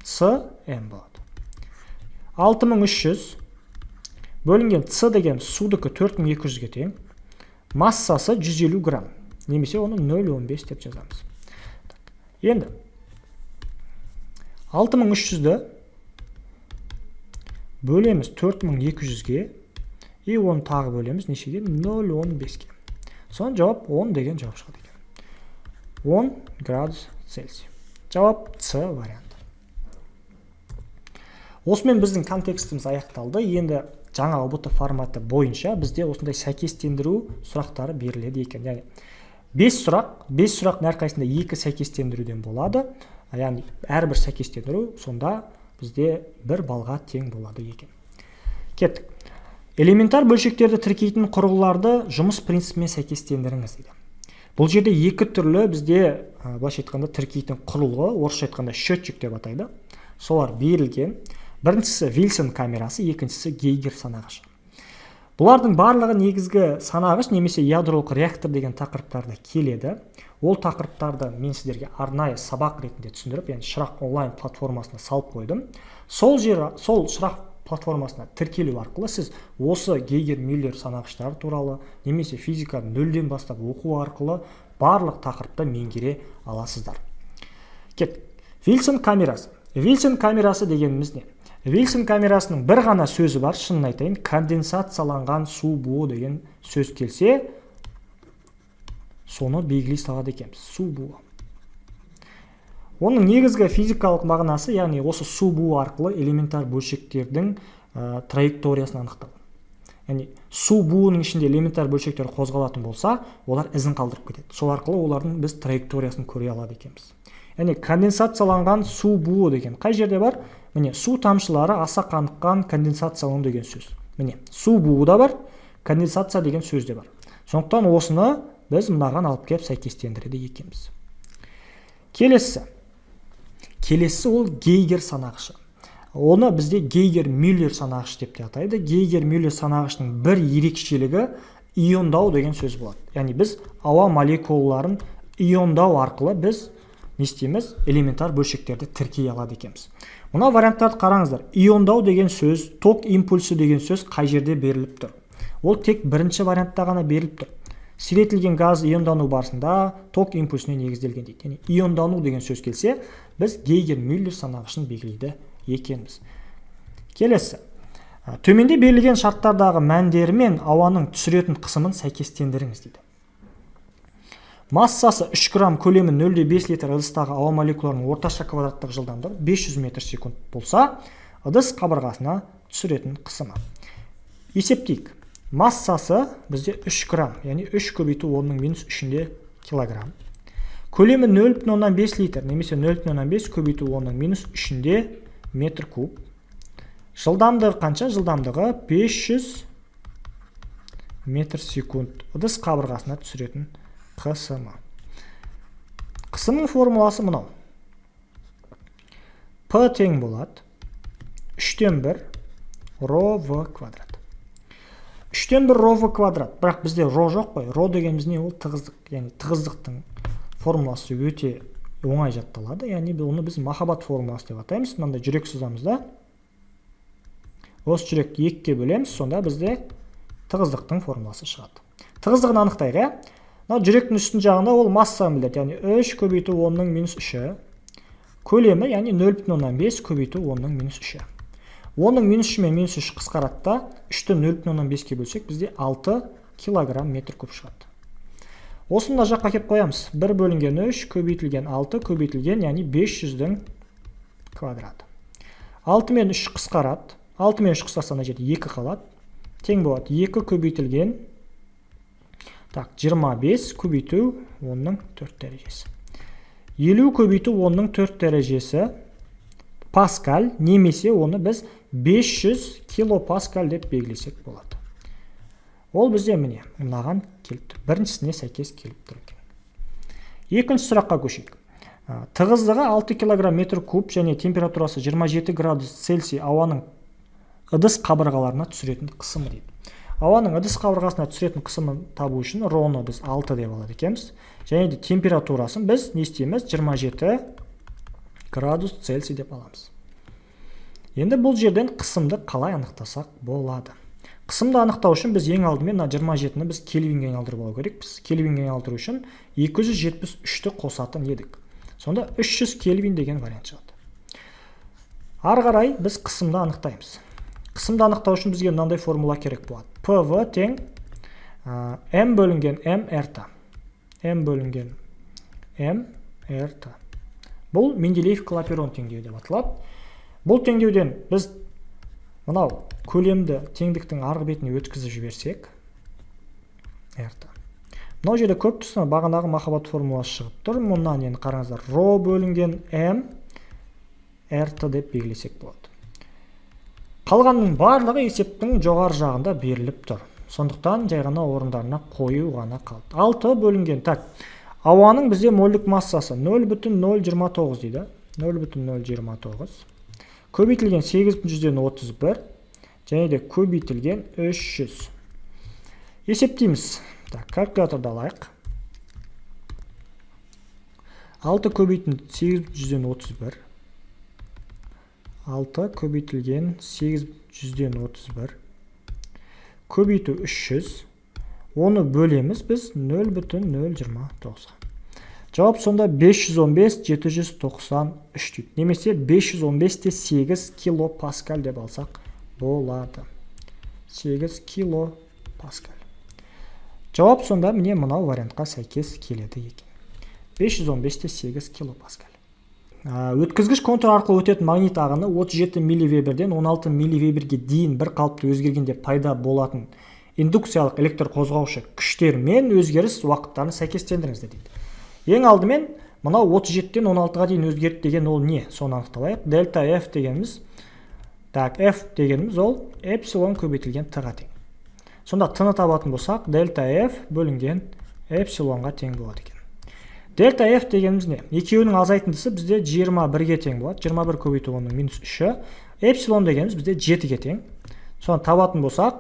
S3: C М болады. 6300 бөлінген С деген судікі 4200-ге тең, массасы 150 грамм немесе оны 0,15 деп жазамыз. Так, енді 6300-ді бөлеміз 4200-ге и оны тағы бөлеміз нешеге? 0,15-ке. Соның жауап 10 деген жауап шығады екен, 10 градус Цельсий. Жауап С варианты. Осымен біздің контекстіміз аяқталды. Енді жаңа ҰБТ форматы бойынша бізде осындай сәйкестендіру сұрақтары беріледі екен. Яғни бес сұрақ, бес сұрақтың әрқайсысында екі сәйкестендіруден болады. Яғни әрбір сәйкестендіру сонда бізде бір балға тең болады екен. Кеттік. Элементар бөлшектерді тіркейтін құрылғыларды жұмыс принципімен сәйкестендіріңіз дейді. Бұл жерде екі түрлі бізде, былайша айтқанда, тіркейтін құрылғы, орысша айтқанда, счетчик деп атайды, солар берілген. Біріншісі Вильсон камерасы, екіншісі Гейгер санағышы. Бұлардың барлығы негізгі санағыш немесе ядролық реактор деген тақырыптарда келеді. Ол тақырыптарды мен сіздерге арнайы сабақ ретінде түсіндіріп, яғни Шырақ онлайн платформасына салып қойдым. Сол жер, сол Шырақ платформасына тіркелу арқылы сіз осы Гейгер Мюллер санағыштары туралы немесе физиканы нөлден бастап оқу арқылы барлық тақырыпты меңгере аласыздар. Кеттік. Вильсон камерасы. Вильсон камерасы дегеніміз не? Вильсон камерасының бір ғана сөзі бар, шынын айтайын: конденсацияланған су буы деген сөз келсе, соны белгілей салады екенбіз. Су буы. Оның негізгі физикалық мағынасы, яғни осы су буы арқылы элементар бөлшектердің траекториясын анықтау. Яғни су буының ішінде элементар бөлшектер қозғалатын болса, олар ізін қалдырып кетеді. Сол арқылы олардың біз траекториясын көре алады екенбіз. Яғни конденсацияланған су буы деген қай жерде бар? Міне, су тамшылары аса қаныққан конденсациялану деген сөз. Міне, су буы да бар, конденсация деген сөз де бар. Сондықтан осыны біз мынаған алып келіп сәйкестендіреді екенбіз. Келесі ол Гейгер санағышы. Оны бізде Гейгер Мюллер санағыш деп те атайды. Гейгер Мюллер санағышының бір ерекшелігі иондау деген сөз болады. Яғни біз ауа молекулаларын иондау арқылы біз не істейміз? Элементар бөлшектерді тіркей алады екенбіз. Мына варианттарды қараңыздар. Иондау деген сөз, ток импульсі деген сөз қай жерде беріліп тұр? Ол тек бірінші вариантта ғана беріліп тұр. Сиретілген газ иондану барысында ток импульсіне негізделген дейді. Яғни иондану деген сөз келсе, біз Гейгер Мюллер санағышын белгілейді екенбіз. Келесі: төменде берілген шарттардағы мәндері мен ауаның түсіретін қысымын сәйкестендіріңіз дейді. Массасы 3 грамм, көлемі 0,5 литр ыдыстағы ауа молекулаларының орташа квадраттық жылдамдығы 500 метр секунд болса, ыдыс қабырғасына түсіретін қысымы. Есептейік. Массасы бізде 3 грамм, яғни 3 көбейту 10-ның минус 3-інде килограмм. Көлемі 0,5 литр немесе 0,5 көбейту 10-ның минус 3-інде метр куб. Жылдамдығы қанша? Жылдамдығы 500 метр секунд. Ыдыс қабырғасына түсіретін қысымы. Қысымның формуласы мынау: П тең болады үштен бір ро в квадрат. Үштен бір ро в квадрат, бірақ бізде ро жоқ қой. Ро дегеніміз не? Ол тығыздық. Яғни тығыздықтың формуласы өте оңай жатталады, яғни оны біз махаббат формуласы деп атаймыз. Мынандай жүрек сызамыз да, осы жүректі екіге бөлеміз, сонда бізде тығыздықтың формуласы шығады. Тығыздығын анықтайық, иә. Мынау жүректің үстін жағында ол массаны білдіреді, яғни үш көбейту 10-ның минус үші. Көлемі, яғни 0,5 көбейту 10-ның минус үші. 10-ның минус үші мен минус үш қысқарады да, үшті 0,5-ке бөлсек, бізде 6 килограмм метр куб шығады. Осыны мына жаққа әкеліп қоямыз: бір бөлінген үш көбейтілген алты көбейтілген, яғни 500-дің квадраты. Алты мен үш қысқарады. Алты мен үш қысқарса, мына жерде екі қалады. Тең болады екі көбейтілген, так, 25 көбейту 10-ның төрт дәрежесі. 50 көбейту 10-ның төрт дәрежесі паскаль немесе оны біз 500 килопаскаль деп белгілесек болады. Ол бізде, міне, мынаған келіп тұр, біріншісіне сәйкес келіп тұр екен. Екінші сұраққа көшейік. Тығыздығы 6 килограмм метр куб және температурасы 27 градус Цельсий ауаның ыдыс қабырғаларына түсіретін қысымы дейді. Ауаның ыдыс қабырғасына түсіретін қысымын табу үшін роны біз 6 деп алады екенбіз және де температурасын біз не істейміз? 27 градус Цельсий деп аламыз. Енді бұл жерден қысымды қалай анықтасақ болады? Қысымды анықтау үшін біз ең алдымен мына 27-ні біз кельвинге айналдырып алу керекпіз. Кельвинге айналдыру үшін 273-ті қосатын едік. Сонда 300 кельвин деген вариант шығады. Ары қарай біз қысымды анықтаймыз. Қысымды анықтау үшін бізге мынандай формула керек болады: ПВ тең м бөлінген м рт. М бөлінген м рт. Бұл Менделеев Клапейрон теңдеуі деп аталады. Бұл теңдеуден біз мынау көлемді теңдіктің арғы бетіне өткізіп жіберсек, рт. Мынау жерде көріп тұрсыздар, бағанағы махаббат формуласы шығып тұр. Мұнан енді қараңыздар, ро бөлінген м рт деп белгілесек болады. Қалғанның барлығы есептің жоғары жағында беріліп тұр, сондықтан жай ғана орындарына қою ғана қалды. Алты бөлінген, так, ауаның бізде мольдік массасы 0,029 дейді. 0,029 көбейтілген 8,31 және де көбейтілген 300. Есептейміз. Так, калькуляторды алайық. 6 көбейтін 831. 6 көбейтілген 831 көбейту 300. Оны бөлеміз біз 0,029-ға. Жауап сонда 515 793 дейді. Немесе 515,8 килопаскаль деп алсақ болады. 8 килопаскаль. Жауап сонда міне мынау вариантқа сәйкес келеді екен. 515,8 килопаскаль. Өткізгіш контур арқылы өтетін магнит ағыны 37 милливеберден 16 милливеберге дейін бір қалыпты өзгергенде пайда болатын индукциялық электр қозғаушы күштер мен өзгеріс уақыттарын сәйкестендіріңіздер дейді. Ең алдымен мынау 37-тен 16-ға дейін өзгерді деген ол не? Соны анықталайық. Дельта F дегеніміз, так, F дегеніміз ол эпсилон көбейтілген Т-ға тең. Сонда Т-ны табатын болсақ, дельта F бөлінген эпсилонға тең болады екен. Дельта F дегеніміз не? Екеуінің азайтындысы бізде 21-ге тең болады. 21 көбейту 10-ның минус 3-і. Эпсилон дегеніміз бізде 7-ге тең. Соны табатын болсақ,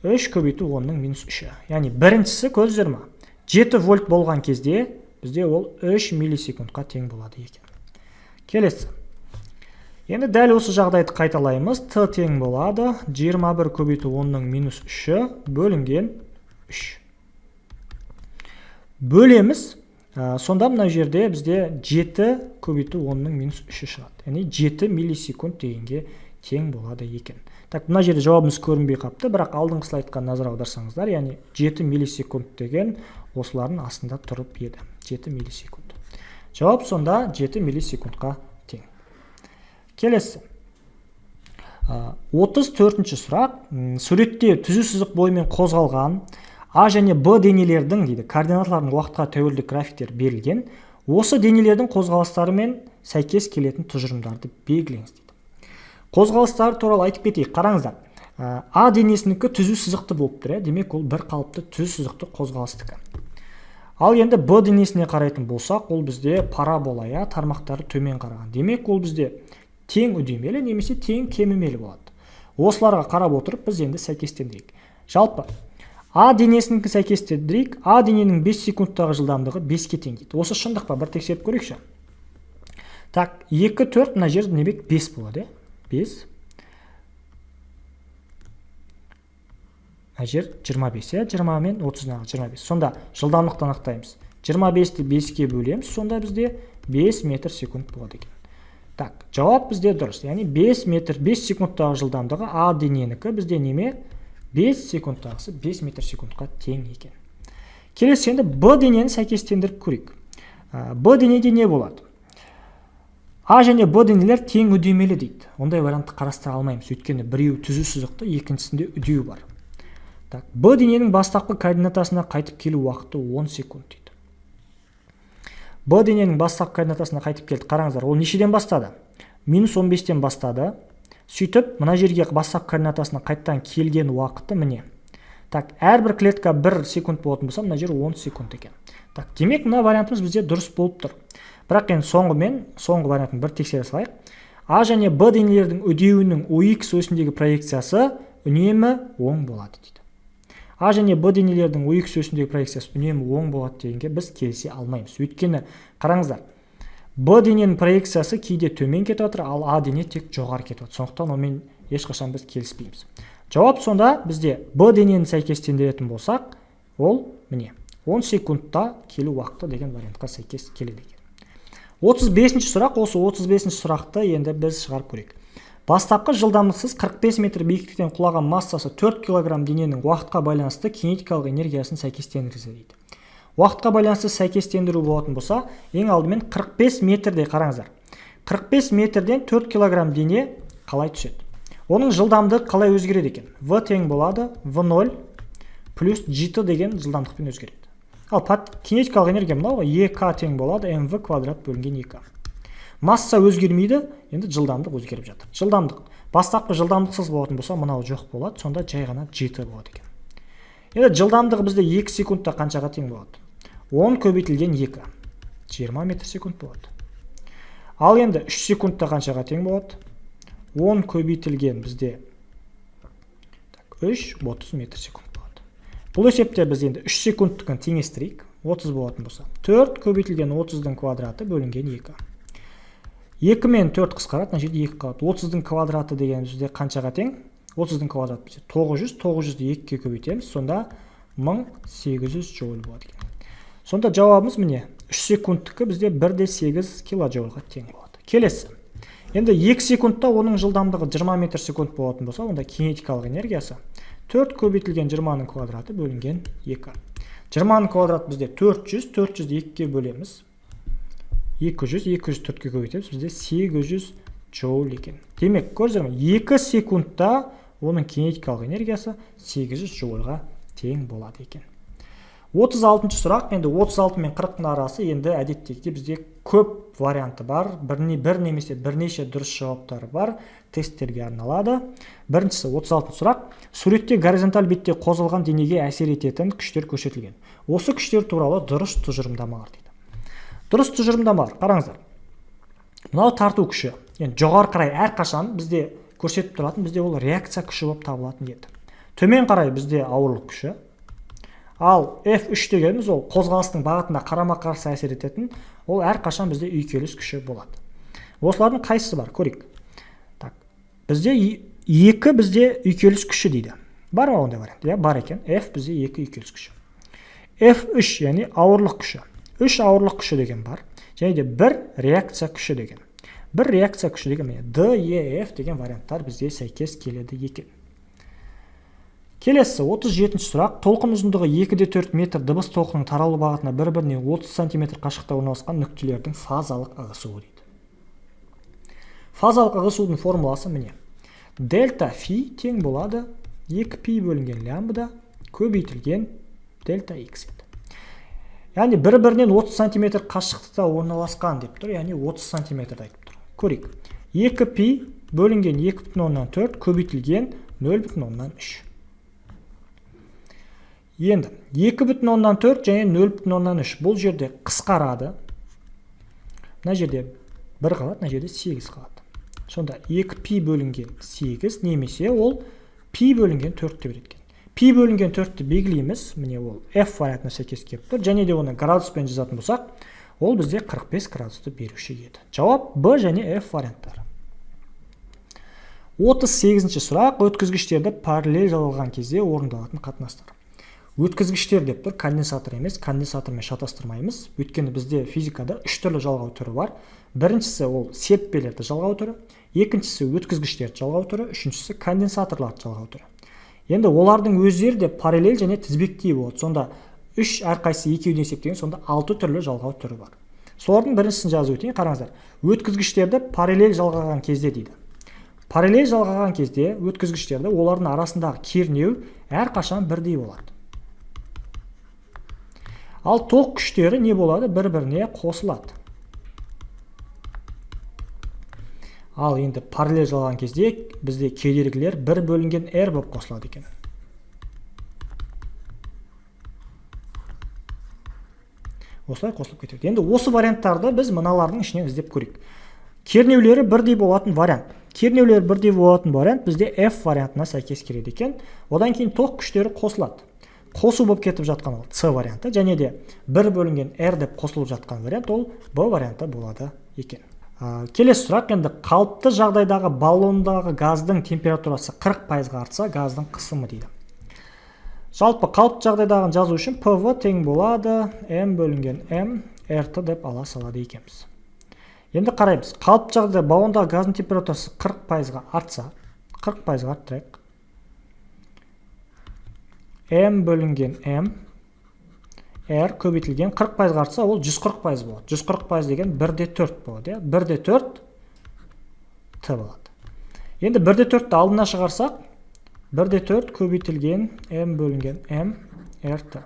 S3: 3 көбейту 10-ның минус 3-і. Яғни біріншісі, көрдіңіздер ма? 7 вольт болған кезде бізде ол 3 миллисекундқа тең болады екен. Келесі. Енді дәл осы жағдайды қайталаймыз. Т тең болады 21 көбейту 10-ның минус 3-і бөлінген 3. Бөлеміз. Сонда мына жерде бізде 7 көбейту 10-ның минус 3-і шығады. Яғни 7 миллисекунд дегенге тең болады екен. Так, мына жерде жауабымыз көрінбей қапты, бірақ алдыңғы слайдқа назар аударсаңыздар, яғни 7 миллисекунд деген осылардың астында тұрып еді. 7 миллисекунд. Жауап сонда 7 миллисекундқа тең. Келесі. 34-ші сұрақ. Суретте түзу сызық бойымен қозғалған А және Б денелердің дейді координаталарының уақытқа тәуелді графиктері берілген. Осы денелердің қозғалыстарымен сәйкес келетін тұжырымдарды белгілеңіз дейді. Қозғалыстары туралы айтып кетейік. Қараңыздар. А денесінікі түзу сызықты болып тұр, демек ол бір қалыпты түзу сызықты қозғалыстікі. Ал енді Б денесіне қарайтын болсақ, ол бізде парабола, тармақтары төмен қараған. Демек ол бізде тең үдемелі немесе тең кемімелі болады. Осыларға қарап отырып біз енді сәйкестендірейік. Жалпы А денесінікі сәйкестендірейік. А дененің 5 секундтағы жылдамдығы 5-ке тең дейді. Осы шындық па? Бір тексеріп көрейікші. Так, 2, 4 мына жерде демек 5 болады, 5. Мына жер 25, 20 мен 30-ны 25. Сонда жылдамдықты анықтаймыз. 25-ті 5-ке бөлеміз, сонда бізде 5 метр секунд болады екен. Так, жауап бізде дұрыс. Яғни 5 метр 5 секундтағы жылдамдығы А дененікі бізде неме? 5 секундтағысы 5 метр секундқа тең екен. Келесі енді Б денені сәйкестендіріп көрейік. Б денеде не болады? А және Б денелер тең үдемелі дейді. Ондай вариантты қарастыра алмаймыз. Өйткені біреуі түзу сызықты, екіншісінде үдеу бар. Так, Б дененің бастапқы координатасына қайтып келу уақыты 10 секунд дейді. Б дененің бастапқы координатасына қайтып келді. Қараңыздар, ол нешеден бастады? Минус 15-тен бастады. Сөйтіп, мына жерге бастапқы координатасына қайттан келген уақыты міне. Так, әрбір клетка 1 секунд болатын болса, мына жер 10 секунд екен. Так, демек мына вариантымыз бізде дұрыс болып тұр. Бірақ енді соңғы вариантын бір тексере салайық. А және Б денелердің үдеуінің ОХ осіндегі проекциясы үнемі оң болады дейді. А және Б денелердің ОХ осіндегі проекциясы үнемі оң болады дегенге біз келісе алмаймыз. Өйткені қараңыздар, Б дененің проекциясы кейде төмен кетіп жатыр, ал А дене тек жоғары кетіп жатыр. Сондықтан онымен ешқашан біз келіспейміз. Жауап сонда бізде Б денені сәйкестендіретін болсақ, ол міне 10 секундта келу уақыты деген вариантқа сәйкес келеді екен. 35-ші сұрақ. Осы 35-ші сұрақты енді біз шығарып көрейік. Бастапқы жылдамдықсыз 45 метр биіктіктен құлаған массасы 4 килограмм дененің уақытқа байланысты кинетикалық энергиясын сәйкестендіріңіз дейді. Уақытқа байланысты сәйкестендіру болатын болса, ең алдымен 45 метрде қараңыздар. 45 метрден 4 килограмм дене қалай түседі? Оның жылдамдығы қалай өзгереді екен? В тең болады В0 плюс GT деген жылдамдықпен өзгереді. Ал кинетикалық энергия мынау ғой, ЕК тең болады МВ квадрат бөлінген 2. Масса өзгермейді, енді жылдамдық өзгеріп жатыр. Жылдамдық бастапқы жылдамдықсыз болатын болса, мынау жоқ болады, сонда жай ғана GT болады екен. Енді жылдамдығы бізде 2 секундта қаншаға тең болады? 10 көбейтілген 2, 20 метр секунд болады. Ал енді 3 секундта қаншаға тең болады? 10 көбейтілген бізде 3, 30 метр секунд болады. Бұл есепте біз енді 3 секундтікін теңестірейік. 30 болатын болса, 4 көбейтілген 30-дың квадраты бөлінген 2. 2 мен 4 қысқарады, мына жерде 2 қалады. 30-дың квадраты деген бізде қаншаға тең? 30-дың квадраты бізде 900, 900-ді 2-ге көбейтеміз, сонда 1800 джоуль болады екен. Сонда жауабымыз міне 3 секундтікі бізде 1,8 килоджоульға тең болады. Келесі. Енді 2 секундта оның жылдамдығы 20 метр секунд болатын болса, онда кинетикалық энергиясы 4 көбейтілген 20-ның квадраты бөлінген 2. 20-ның квадраты бізде 400, 400-ді 2-ге бөлеміз. 200, 204-ке көбейтеміз, бізде 800 джоуль екен. Демек, көрдіңіздер ме, 2 секундта оның кинетикалық энергиясы 800 джоульға тең болады екен. 36-шы сұрақ. Енді 36 мен 40-тың арасы енді әдеттегідей бізде көп варианты бар. Бір немесе бірнеше дұрыс жауаптары бар. Тесттерге арналады. Біріншісі 36-шы сұрақ. Суретте горизонталь бетте қозғалған денеге әсер ететін күштер көрсетілген. Осы күштер туралы дұрыс тұжырымдамалар дейді. Дұрыс тұжырымдамалар. Қараңыздар. Мынау тарту күші. Енді жоғары қарай әрқашан бізде көрсетіп тұратын бізде ол реакция күші болып табылатын еді. Төмен қарай бізде ауырлық күші. Ал F3 дегеніміз ол қозғалыстың бағытына қарама-қарсы әсер ететін, ол әрқашан бізде үйкеліс күші болады. Осылардың қайсысы бар? Көрейік. Так, бізде 2 бізде үйкеліс күші дейді. Бар ма ондай вариант? Иә, бар екен. F бізде 2 үйкеліс күші. F3 яғни ауырлық күші. 3 ауырлық күші деген бар. Және де 1 реакция күші деген. 1 реакция күші деген міне D, E, F деген варианттар бізде сәйкес келеді екен. Келесі 37-ші сұрақ. Толқын ұзындығы 2,4 метр дыбыс толқынының таралу бағытына бір-бірінен 30 сантиметр қашықта орналасқан нүктелердің фазалық ығысуы дейді. Фазалық ығысудың формуласы міне. Дельта фи тең болады 2 пи бөлінген лямбда көбейтілген дельта х еді. Яғни бір-бірінен 30 сантиметр қашықтықта орналасқан деп тұр, яғни 30 сантиметрді айтып тұр. Көрейік. 2 пи бөлінген 2,4 көбейтілген 0,3. Енді 2,4 және 0,3 бұл жерде қысқарады. Мына жерде 1 қалады, мына жерде 8 қалады. Сонда 2 пи бөлінген 8 немесе ол пи бөлінген 4 деп береді екен. Пи бөлінген 4-ті белгілейміз. Міне ол F вариантына сәйкес келіп тұр. Және де оны градуспен жазатын болсақ, ол бізде 45 градусты беруші еді. Жауап Б және F варианттары. 38-ші сұрақ. Өткізгіштерді параллель жалғаған кезде орындалатын қатынастар. Өткізгіштер деп тұр, конденсатор емес, конденсатормен шатастырмаймыз. Өйткені бізде физикада үш түрлі жалғау түрі бар. Біріншісі ол серіппелерді жалғау түрі, екіншісі өткізгіштерді жалғау түрі, үшіншісі конденсаторларды жалғау түрі. Енді олардың өздері де параллель және тізбектей болады. Сонда үш әрқайсысы екеуден есептеген, сонда 6 түрлі жалғау түрі бар. Солардың біріншісін жазып өтейін, қараңыздар. Өткізгіштерді параллель жалғаған кезде дейді. Параллель жалғаған кезде өткізгіштерді олардың арасындағы кернеу әрқашан бірдей болады. Ал тоқ күштері не болады? Бір-біріне қосылады. Ал енді параллель жалған кезде бізде кедергілер 1 бөлінген R болып қосылады екен. Осылай қосылып кетеді. Енді осы варианттарды біз мыналардың ішінен іздеп көрейік. Кернеулері бірдей болатын вариант. Кернеулері бірдей болатын вариант бізде F вариантына сәйкес келеді екен. Одан кейін тоқ күштері қосылады. Қосу болып кетіп жатқан ол С варианты, және де 1 бөлінген R деп қосылып жатқан вариант ол Б варианты болады екен. Келесі сұрақ. Енді қалыпты жағдайдағы баллондағы газдың температурасы 40%-ға артса, газдың қысымы дейді. Жалпы қалыпты жағдайдағыны жазу үшін ПВ тең болады М бөлінген М РТ деп ала салады екенбіз. Енді қараймыз. Қалыпты жағдайда баллондағы газдың температурасы 40%-ға артса, 40%-ға арттырайық. М бөлінген М R көбейтілген 40%-ға артса, ол 140% болады. 140% деген 1,4 болады, иә? 1,4 Т болады. Енді 1,4-ті алдына шығарсақ, 1,4 көбейтілген М бөлінген М РТ.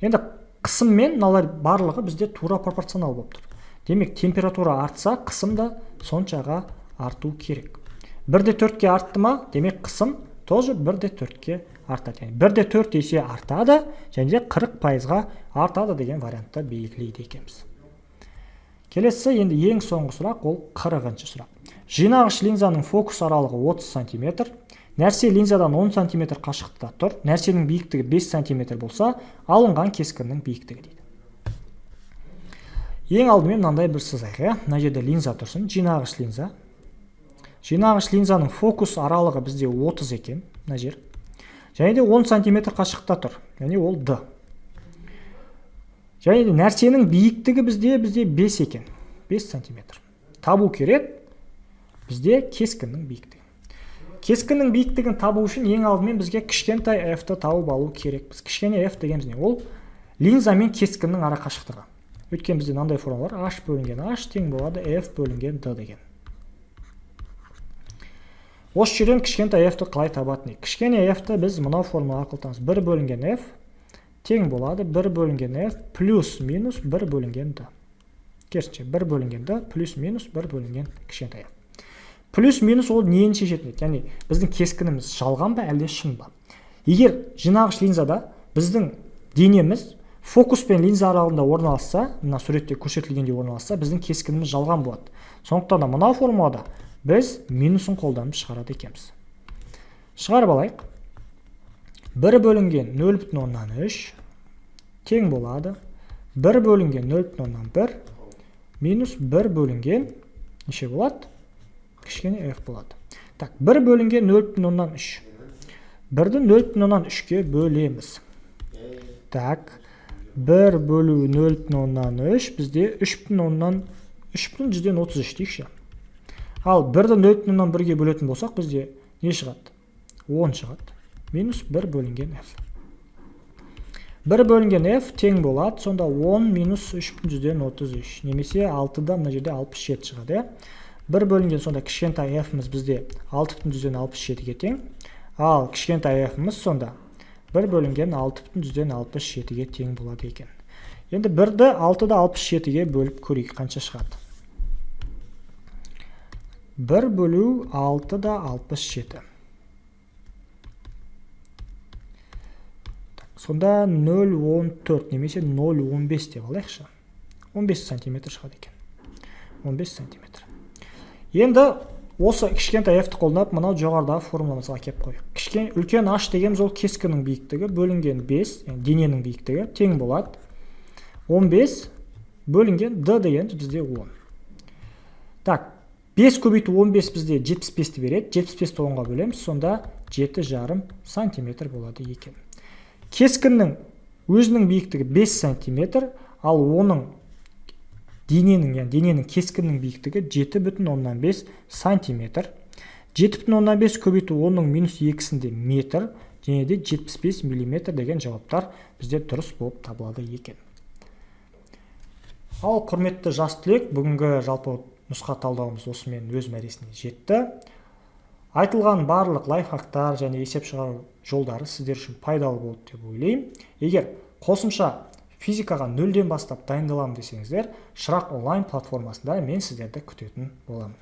S3: Енді қысыммен мыналар барлығы бізде тура пропорционал болып тұр. Демек, температура артса, қысым да соншаға арту керек. 1,4-ке артты ма? Демек, қысым тоже 1,4-ке артады. Яғни 1,4 есе артады және де 40%-ға артады деген вариантта белгілейді екенбіз. Келесі енді ең соңғы сұрақ, ол 40-шы сұрақ. Жинағыш линзаның фокус аралығы 30 сантиметр, Нәрсе линзадан 10 см қашықтықта тұр. Нәрсенің биіктігі 5 см болса, алынған кескіннің биіктігі дейді. Ең алдымен мынандай бір сызайық, иә. Мына жерде линза тұрсын, жинағыш линза. Жинағыш линзаның фокус аралығы бізде 30 екен, мына жер. Және де 10 см қашықтықта тұр. Яғни ол D. Және де нәрсенің биіктігі бізде 5 екен. 5 см. Табу керек бізде кескіннің биіктігі. Кескіннің биіктігін табу үшін ең алдымен бізге кішкентай f-ті тауып алу керек. Біз кішкене f дегеніміз не? Ол линза мен кескіннің ара қашықтығы. Өйткені бізде мынандай формула бар: h бөлінген h тең болады f бөлінген d деген. Осы жерден кішкентай f-ті қалай табатын едік? Кішкене f-ті біз мынау формула арқылы табамыз. 1 бөлінген f тең болады 1 бөлінген f плюс минус 1 бөлінген d. Керісінше, 1 бөлінген d плюс минус 1 бөлінген кішкентай f. Плюс минус ол нені шешетін еді? Яғни біздің кескініміз жалған ба, әлде шын ба? Егер жинағыш линзада біздің денеміз фокус пен линза аралығында орналасса, мына суретте көрсетілгендей орналасса, біздің кескініміз жалған болады. Сондықтан да мынау формулада біз минусын қолданып шығарады екенбіз. Шығарып алайық. 1 бөлінген 0,3 тең болады 1 бөлінген 0,1 минус 1 бөлінген неше болады? Кішкене f болады. Так, 1 бөлінген 0,3. 1-ді 0,3-ке бөлеміз. Так, 1 бөлу 0,3 бізде 3,133 дейікші. Ал 1-ді 0,1-ге бөлетін болсақ, бізде не шығады? 10 шығады. Минус 1 бөлінген f. 1 бөлінген f тең болады, сонда 10 минус 3,33 немесе 6-да мына жерде 67 шығады, иә? 1 бөлінген сонда кішкентай f-іміз бізде 6,67-ге тең. Ал кішкентай f-іміз сонда 1 бөлінген 6,67-ге тең болады екен. Енді 1-ді 6,67-ге бөліп көрейік, қанша шығады? 1 бөлу 6,67. Сонда 0,14 немесе 0,15 деп алайықшы. 15 сантиметр шығады екен. 15 сантиметр. Енді осы кішкентай f-ті қолданып, мынау жоғарыдағы формуламызға әкеліп қояйық. Кішкене үлкен h дегеніміз ол кескіннің биіктігі бөлінген 5, яғни дененің биіктігі тең болады 15 бөлінген d дегеніміз бізде 10. Так, 5 көбейту 15 бізде 75-ті береді. 75-ті 10-ға бөлеміз, сонда 7,5 сантиметр болады екен. Кескіннің өзінің биіктігі 5 сантиметр, ал оның дененің, яғни дененің кескіннің биіктігі 7,5 сантиметр. 7,5 көбейту 10-ның минус 2-сінде метр және де 75 миллиметр деген жауаптар бізде дұрыс болып табылады екен. Ал құрметті жас түлек, бүгінгі жалпы нұсқа талдауымыз осымен өз мәресіне жетті. Айтылған барлық лайфхактар және есеп шығару жолдары сіздер үшін пайдалы болды деп ойлаймын. Егер қосымша физикаға нөлден бастап дайындаламын десеңіздер, Шырақ онлайн платформасында мен сіздерді күтетін боламын.